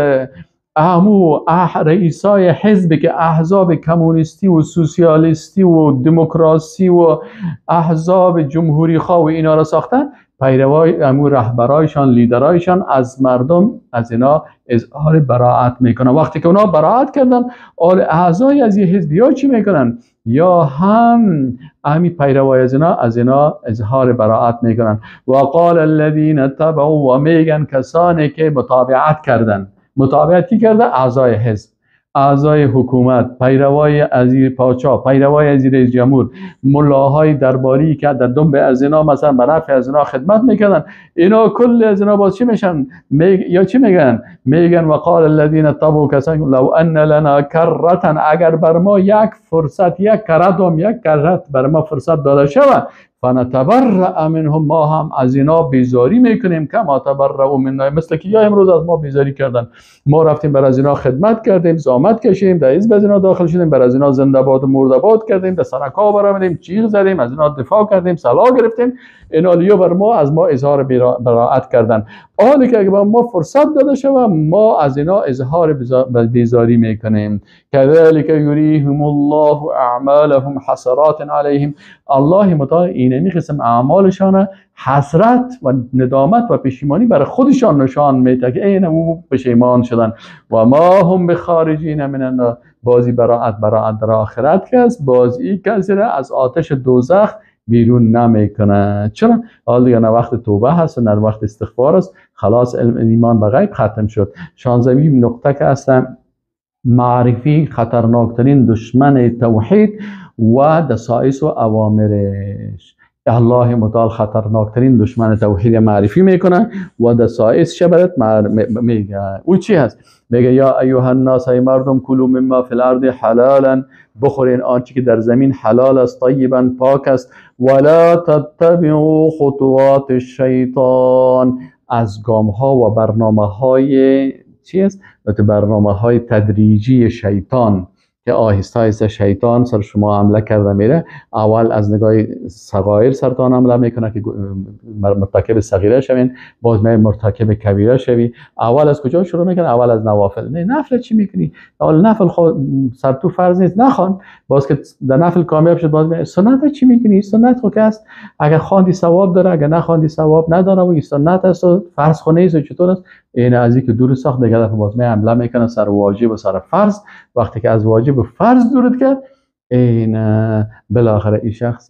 امو رئیسای حزب که احزاب کمونیستی و سوسیالیستی و دموکراسی و احزاب جمهوری خواه و اینا را ساختن، پیروای امو رهبرایشان لیدرایشان از مردم از اینا اظهار براءت میکنن. وقتی که اونا براءت کردن آل اعضای از این حزب یا چی میکنن؟ یا هم امی پیروای از اینا اظهار براءت میکنن. و قال الذین اتبعوا، و میگن کسانی که متابعت کردن. متابعت کی کرده؟ اعضای حزب، اعضای حکومت، پیروای از پادشاه، پیروای از رئیس جمهور، ملاهای درباری که در دنب از اینا مثلا به نفع از اینا خدمت میکردن، اینا کل از اینا باز چی میشن؟ یا چی میگن؟ میگن وقال الذین اتبعوا، کسانی لو ان لنا کرة، اگر بر ما یک فرصت، یک کرت هم یک کرت بر ما فرصت داده شود، فنتبرأ منهم، ما هم از اینا بیزاری میکنیم، کما تبرأوا منا، مثل که یا امروز از ما بیزاری کردن، ما رفتیم بر از اینا خدمت کردیم، زحمت کشیدیم، در حزب از اینا داخل شدیم، بر از اینا زنده باد و مرده باد کردیم، در سرکا برآمدیم، چیغ زدیم، از اینا دفاع کردیم، سلاح گرفتیم، اینا لیو بر ما از ما اظهار براءت کردن. حالی که اگه ما فرصت داده شود ما از اینا اظهار بیزاری میکنیم. کذلک یریهم الله اعمالهم حسرات علیهم، الله متعال اینمی قسم اعمالشان حسرت و ندامت و پشیمانی برای خودشان نشان میده که این او پشیمان شدن. و ما هم بخارجین من النار، بازی براءت براءت در آخرت که است، بازی کسی را از آتش دوزخ بیرون نمیکنه. چرا؟ حال دیگه نه وقت توبه هست و نه وقت استغفار است، خلاص علم ایمان به غیب ختم شد. 16 نقطه که هستم، معرفی خطرناکترین دشمن توحید و دسائس و اوامرش. الله متعال خطرناکترین دشمن توحید معرفی میکنه و دسائس شبرت میگه. او چی هست؟ میگه یا ایها الناس، ای مردم، کلوا مما فی الارض حلالا، بخورین آنچه که در زمین حلال است، طیبا پاک است، ولا تتبعوا خطوات الشیطان، از گام ها و برنامه های چی است؟ برنامه های تدریجی شیطان که آهسته آهسته شیطان سر شما حمله کرده میره. اول از نگاه صغایر سرتان حمله میکنه که مرتکب صغیره شوین، باز می مرتکب کبیره شوی. اول از کجا شروع میکنه؟ اول از نوافل. نه نفل چی میکنی؟ اول نفل خود سر تو فرض نیست، نخوان. باز که در نفل کامیاب شد، باز می سنت چی میکنی؟ سنت خو که است، اگر خواندی ثواب داره، اگر نخواندی ثواب نداره، و این سنت است و فرض خو نیست. چطور است؟ این از اینکه دور ساخت دیگه دفعه باز می حمله میکنه سر واجب و سر فرض. وقتی که از واجب و فرض دورت کرد، این بالاخره این شخص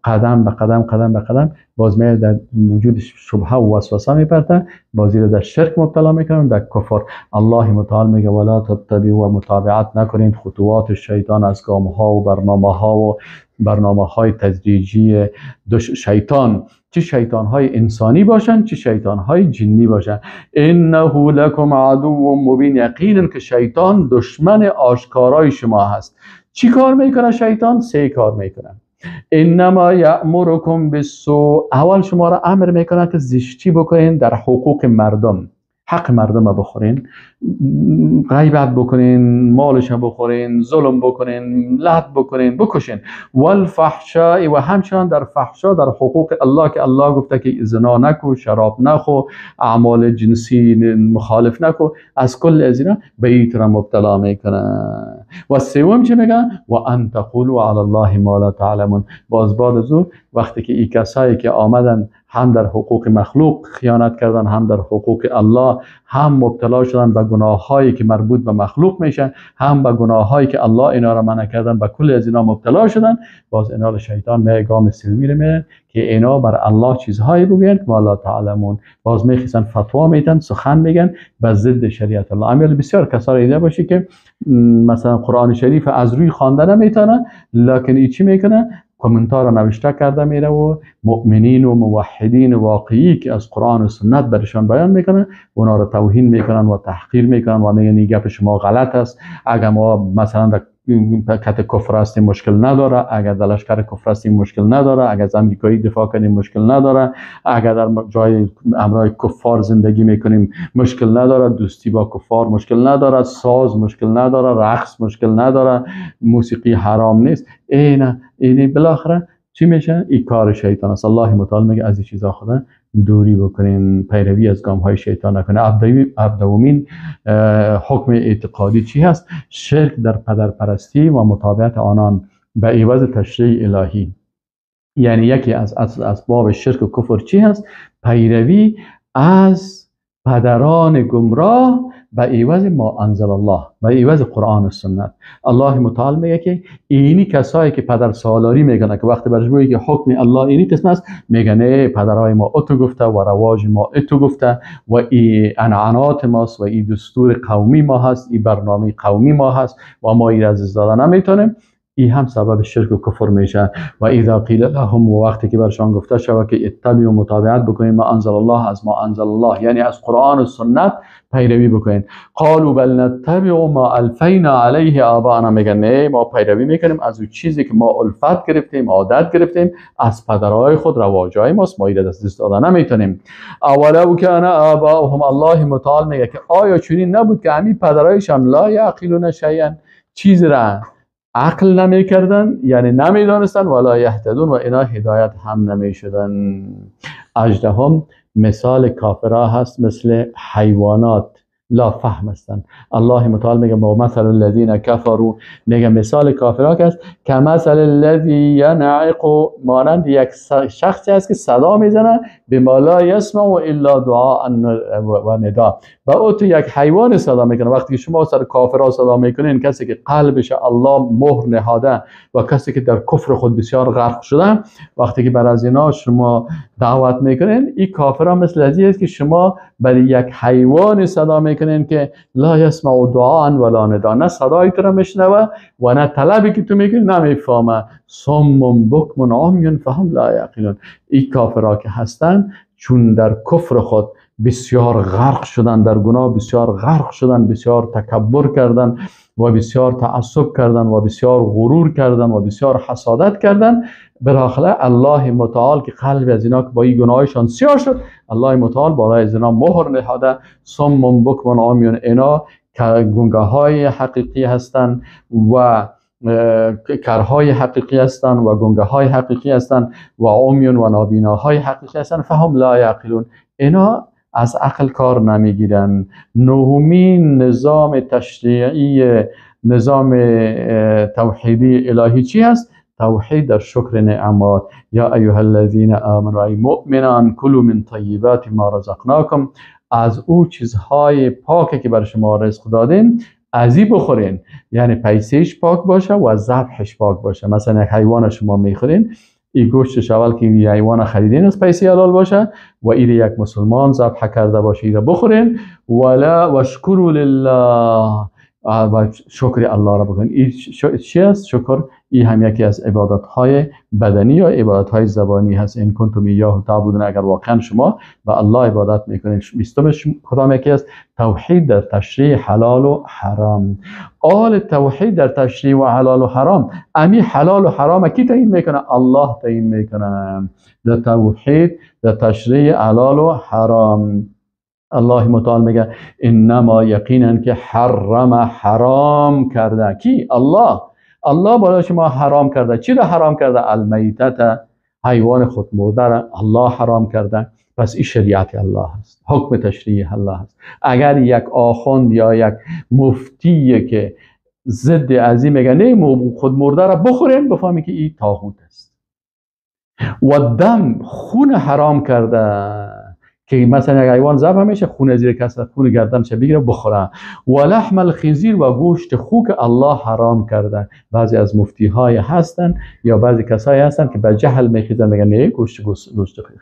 قدم به قدم قدم به قدم باز می در وجود شبهه و وسوسه میپرته، بازی رو در شرک مبتلا میکنن، در کفر. الله متعال میگه ولا تتبعوا، و متابعت نکنید خطوات شیطان از گام ها و برنامه ها و برنامه های تدریجی شیطان، چه شیطان های انسانی باشن چه شیطان های جنی باشن. انه لکم عدو مبین، یقینا که شیطان دشمن آشکارای شما هست. چی کار میکنه شیطان؟ سه کار میکنه. انما یأمرکم بالسوء، اول شما را امر میکنه که زشتی بکنین در حقوق مردم، حق مردم رو بخورین، غیبت بکنین، مالش بخورین، ظلم بکنین، لط بکنین، بکشین. والفحشاء، و همچنان در فحشا، در حقوق الله که الله گفته که زنا نکو، شراب نخو، اعمال جنسی مخالف نکو، از کل از اینا به این را مبتلا میکنه. و سوم چی میگن؟ و ان تقولوا علی الله ما لا تعلمون. باز بعد از او وقتی که این کسایی که آمدن هم در حقوق مخلوق خیانت کردن، هم در حقوق الله، هم مبتلا شدن به گناه‌هایی که مربوط به مخلوق میشن، هم به گناه‌هایی که الله اینا را منع کردن، به کل از اینا مبتلا شدن. باز اینا را شیطان می گام سومی رو میرن که اینا بر الله چیزهایی بگوین که ما لا تعلمون. باز میخیسن فتوا میتن، سخن میگن به ضد شریعت الله. امیال بسیار کسا را دیده باشی که مثلا قرآن شریف از روی خواندن نمیتونه، لکن ای چی میکنه؟ کامنتار را نوشته کرده میره و مؤمنین و موحدین واقعی که از قرآن و سنت برشان بیان میکنن اونا را توهین میکنن و تحقیر میکنن و میگن این گپ شما غلط است. اگر ما مثلا در کت کفر هستیم مشکل نداره، اگر در لشکر کفر هستیم مشکل نداره، اگر از امریکایی دفاع کنیم مشکل نداره، اگر در جای امرای کفار زندگی میکنیم مشکل نداره، دوستی با کفار مشکل نداره، ساز مشکل نداره، رقص مشکل نداره، موسیقی حرام نیست. اینه بالاخره چی میشه؟ این کار شیطان است. الله متعال میگه از این چیزا خدا دوری بکنین، پیروی از گام های شیطان نکنه. عبدومین حکم اعتقادی چی هست؟ شرک در پدرپرستی و متابعت آنان به عوض تشریع الهی. یعنی یکی از اسباب شرک و کفر چی هست؟ پیروی از پدران گمراه به عوض ما انزل الله، به عوض قرآن و سنت. الله متعال میگه که اینی کسایی که پدر سالاری میگن که وقتی برش میگه که حکم الله اینی قسم است، میگن نه پدرای ما اتو گفته و رواج ما اتو گفته و ای عنعنات ماست و ای دستور قومی ما هست، ای برنامه قومی ما هست و ما ای از داده نمیتونیم. ای هم سبب شرک و کفر میشه. و اذا قیل لهم، و وقتی که برشان گفته شود که اتبعوا و متابعت بکنین ما انزل الله، از ما انزل الله یعنی از قرآن و سنت پیروی بکنین، قالوا بل نتبع ما الفینا علیه آباءنا، میگن نه ما پیروی میکنیم از اون چیزی که ما الفت گرفتیم، عادت گرفتیم از پدرای خود، رواجای ماست، ما ایره دست داده نمیتونیم. اولو کان آباؤهم، الله متعال میگه که آیا چنین نبود که همین پدرایشان لا یعقلون شیئا، چیز را عقل نمی کردن یعنی نمی دانستن، ولا یهتدون و اینا هدایت هم نمی شدن. اژدهم مثال کافرها هست مثل حیوانات، لا فهم هستن. الله متعال میگه ما مثل الذین کفروا، میگه مثال کافرها که است که مثل الذی ینعق، مانند یک شخصی است که صدا میزنه به ما لا یسمع الا دعاء و ندا، و او تو یک حیوان صدا میکنه. وقتی که شما سر کافرها صدا میکنین، کسی که قلبش الله مهر نهاده و کسی که در کفر خود بسیار غرق شده، وقتی که بر از اینا شما دعوت میکنین، این کافرها مثل از است که شما برای یک حیوان صدا میکنین که لا یسمع دعاء ولا ندا، نه صدای تو را میشنوه و نه طلبی که تو میکنی نمیفهمه. صم بکم عمی فهم لا یعقلون. این کافرها که هستن چون در کفر خود بسیار غرق شدن، در گناه بسیار غرق شدن، بسیار تکبر کردن و بسیار تعصب کردن و بسیار غرور کردن و بسیار حسادت کردن، بالاخره الله متعال که قلب از اینا که با این گناهشان سیاه شد، الله متعال بالای از اینا مهر نهاده. صم بکم عمی، اینا گنگه های حقیقی هستند و کرهای حقیقی هستند و گنگه های حقیقی هستند و عمیون و نابیناهای حقیقی هستند. فهم لا یعقلون، اینا از عقل کار نمیگیرن. نهمین نظام تشریعی، نظام توحیدی الهی چی هست؟ توحید در شکر نعمات. یا ایها الذین آمنوا، ای مؤمنان، کلوا من طیبات ما رزقناکم، از او چیزهای پاکی که بر شما رزق دادیم ازی بخورین، یعنی پیسهش پاک باشه و ذبحش پاک باشه. مثلا یک حیوان شما میخورین، این گوشتش اول که این حیوان خریدین از پیسه حلال باشه و این یک مسلمان ذبح کرده باشه، این بخورین. ولا واشکروا لله، و شکر الله را بکنین. این چی است؟ شکر. این هم یکی از عبادت های بدنی یا عبادت های زبانی هست. ان کنتم ایاه تعبدون، اگر واقعا شما به الله عبادت میکنین. بیستمش کدام یکی است؟ توحید در تشریع حلال و حرام. آل توحید در تشریع و حلال و حرام، امی حلال و حرام کی تعیین میکنه؟ الله تعیین میکنه. در توحید در تشریع حلال و حرام الله متعال میگه انما، یقینا که حرم، حرام کرده. کی؟ الله. الله برای شما حرام کرده. چی را حرام کرده؟ المیتة، حیوان خود مرده را الله حرام کرده. پس این شریعت الله است، حکم تشریع الله است. اگر یک آخوند یا یک مفتی که ضد از این میگه نه خود مرده را بخوریم، بفهمی که این طاغوت است. و دم، خون حرام کرده که مثلا یک حیوان ذبح میشه، خون زیر کس، خون گردنش بگیره بخوره. و لحم الخنزیر، و گوشت خوک الله حرام کرده. بعضی از مفتی های هستن یا بعضی کسایی هستن که به جهل میخیزن میگن نه گوشت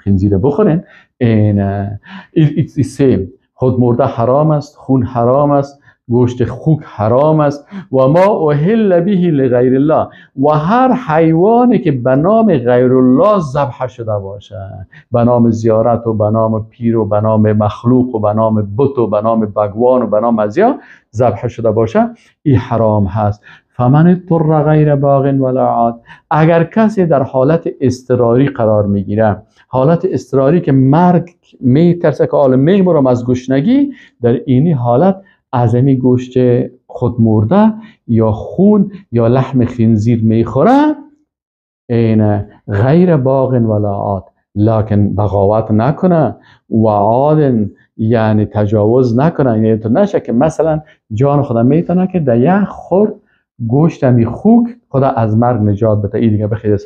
خنزیر بخورین. این سیم خود مرده حرام است، خون حرام است، گوشت خوک حرام است. و ما اهل به لغیر الله، و هر حیوانی که به نام غیر الله ذبح شده باشه، به نام زیارت و به نام پیر و به نام مخلوق و به نام بت و به نام بگوان و به نام ازیا ذبح شده باشه، این حرام هست. فمن اضطر غیر باغ ولا عاد، اگر کسی در حالت اضطراری قرار میگیره، حالت اضطراری که مرگ میترسه که حالا میمرم از گشنگی، در اینی حالت از این گوشت خود مرده یا خون یا لحم خنزیر میخوره، این غیر باغ ولا عاد، لکن بغاوت نکنه و عاد یعنی تجاوز نکنه. یعنی تو نشه که مثلا جان خدا میتونه که در یک خورد گوشت می خوک خدا از مرگ نجات بده، این دیگه بخیر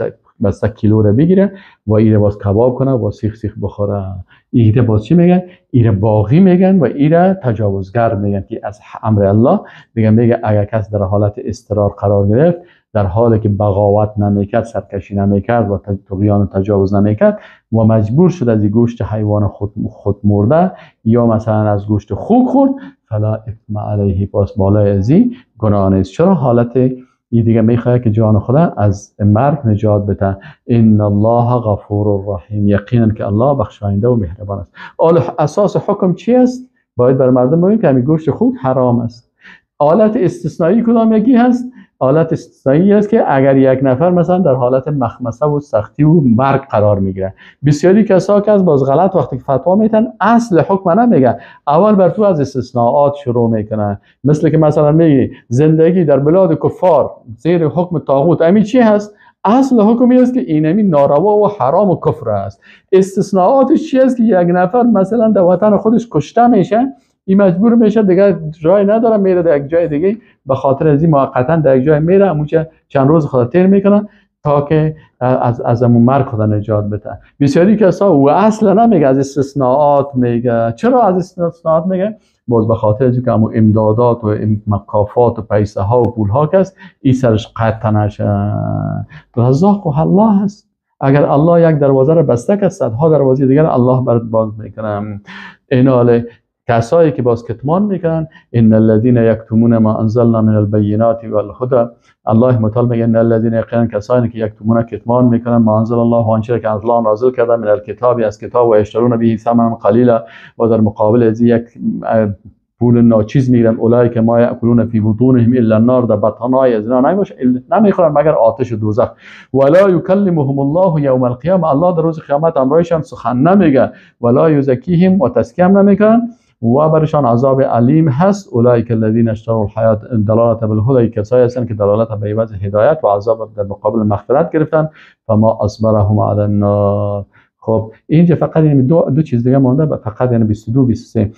بسته کیلو رو بگیره و ایره باز کباب کنه و سیخ سیخ بخوره. ایره باز چی میگن؟ ایره باغی میگن و ایره تجاوزگر میگن که از امر الله دیگه میگه اگر کس در حالت اضطرار قرار گرفت، در حالی که بغاوت نمیکرد، سرکشی نمیکرد و طغیان و تجاوز نمیکرد و مجبور شد از گوشت حیوان خود مرده یا مثلا از گوشت خوک خورد، فلا اثم علیه، پس بالای ازی گناه نیست. چرا؟ حالت این دیگه میخواد که جان خدا از مرگ نجات بده. ان الله غفور رحیم، یقینا که الله بخشاینده و مهربان است. اساس حکم چی است؟ باید بر مردم بگیم که همین گوشت خوک حرام است. حالت استثنایی کدام یکی هست؟ حالت استثنایی است که اگر یک نفر مثلا در حالت مخمصه و سختی و مرگ قرار میگیره، بسیاری کسا که از باز غلط وقتی که فتوا میتن اصل حکم نمیگه، اول بر تو از استثناءات شروع میکنه. مثل که مثلا میگی زندگی در بلاد کفار زیر حکم طاغوت، امی چی هست؟ اصل حکمی است که اینمی ناروا و حرام و کفر است. استثناءاتش چی است؟ که یک نفر مثلا در وطن خودش کشته میشه، این مجبور میشه دیگه جای نداره، میره در یک جای دیگه، به خاطر از این موقتا در یک جای میره، اونجا چند روز خدا تیر میکنه تا که از امون مرگ خدا نجات بده. بسیاری کسا او اصلا نمیگه، از استثناءات میگه. چرا از استثناءات میگه؟ باز به خاطر از اینکه امون امدادات و مکافات و پیسه ها و پول ها کس این سرش قطع نشه. رزاق و الله هست. اگر الله یک دروازه رو بسته که صدها دروازه دیگر الله برات باز میکنه. ایناله کسایی که باز کتمان میکنن، ان الذين یکتمون ما انزلنا من البینات والهدى، الله متعال میگه ان الذين یقینا کسانی که یکتمون کتمان میکنن ما انزل الله، آنچه که الله نازل کرده، من الکتاب، از کتاب، و یشترون به ثمنا قلیلا، و در مقابل از یک پول ناچیز میگیرن، اولئک ما یاکلون فی بطونهم الا النار، در بطنهای از اینا نمیخورن مگر آتش دوزخ. ولا یکلمهم الله یوم القیامه، الله در روز قیامت امرایشان سخن نمیگه، ولا یزکیهم، و تزکیه هم نمیکنن و برشان عذاب علیم هست. اولئک الذین اشتروا الحیات دلالت بالهدی، کسایی هستند که دلالت به عوض هدایت و عذاب در مقابل مغفرت گرفتن. فما اصبرهم علی النار، خب اینجا فقط یعنی دو چیز دیگه مانده، فقط یعنی 22 23.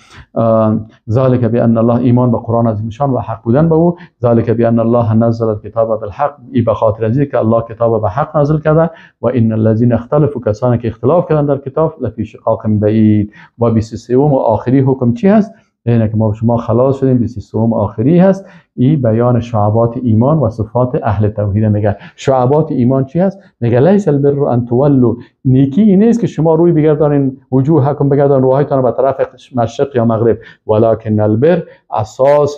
ذلك بان الله، ایمان به قرآن عظیم شان و حق بودن به او. ذلك بان الله نزل الكتاب بالحق، ای به خاطر از که الله کتاب به حق نازل کرده. و ان الذين اختلفوا، کسانی که اختلاف کردن در کتاب، لفی شقاق بعید. و 23 و آخری حکم چی هست؟ اینه که ما شما خلاص شدیم. 23 آخری هست، ای بیان شعبات ایمان و صفات اهل توحید. میگه شعبات ایمان چی هست؟ میگه لیس البر ان تولوا، نیکی این نیست که شما روی بگردانین، وجوهکم بگردان، روحایتان به طرف مشرق یا مغرب، ولکن البر، اساس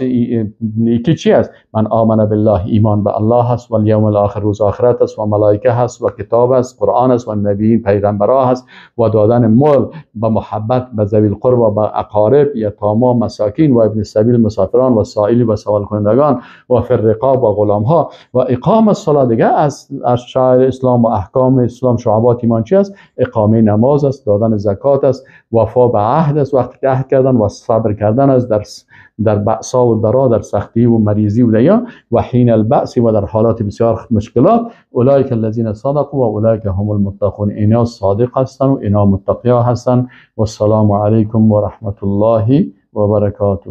نیکی چی است؟ من آمن بالله، ایمان به الله هست، و الیوم الاخر، روز آخرت است، و ملائکه هست، و کتاب است، قرآن است، و نبیین پیغمبرها هست، و دادن مال به محبت به ذوی القربی و به اقارب، یتاما، مساکین، و ابن السبیل، مسافران، و سائل و سوال کنندگان، و فی الرقاب و غلام ها، و اقام الصلاه. دیگه از شعائر اسلام و احکام اسلام شعبات ایمان چی است؟ اقامه نماز است، دادن زکات است، وفا به عهد است وقتی که عهد کردن، و صبر کردن است در بأسا و ضرا، در سختی و مریضی و دیا، و حین البأس و در حالات بسیار مشکلات. اولئک الذین صدقوا و اولئک هم المتقون، اینا صادق هستند و اینا متقیا هستند. و السلام علیکم و رحمت الله و برکاته.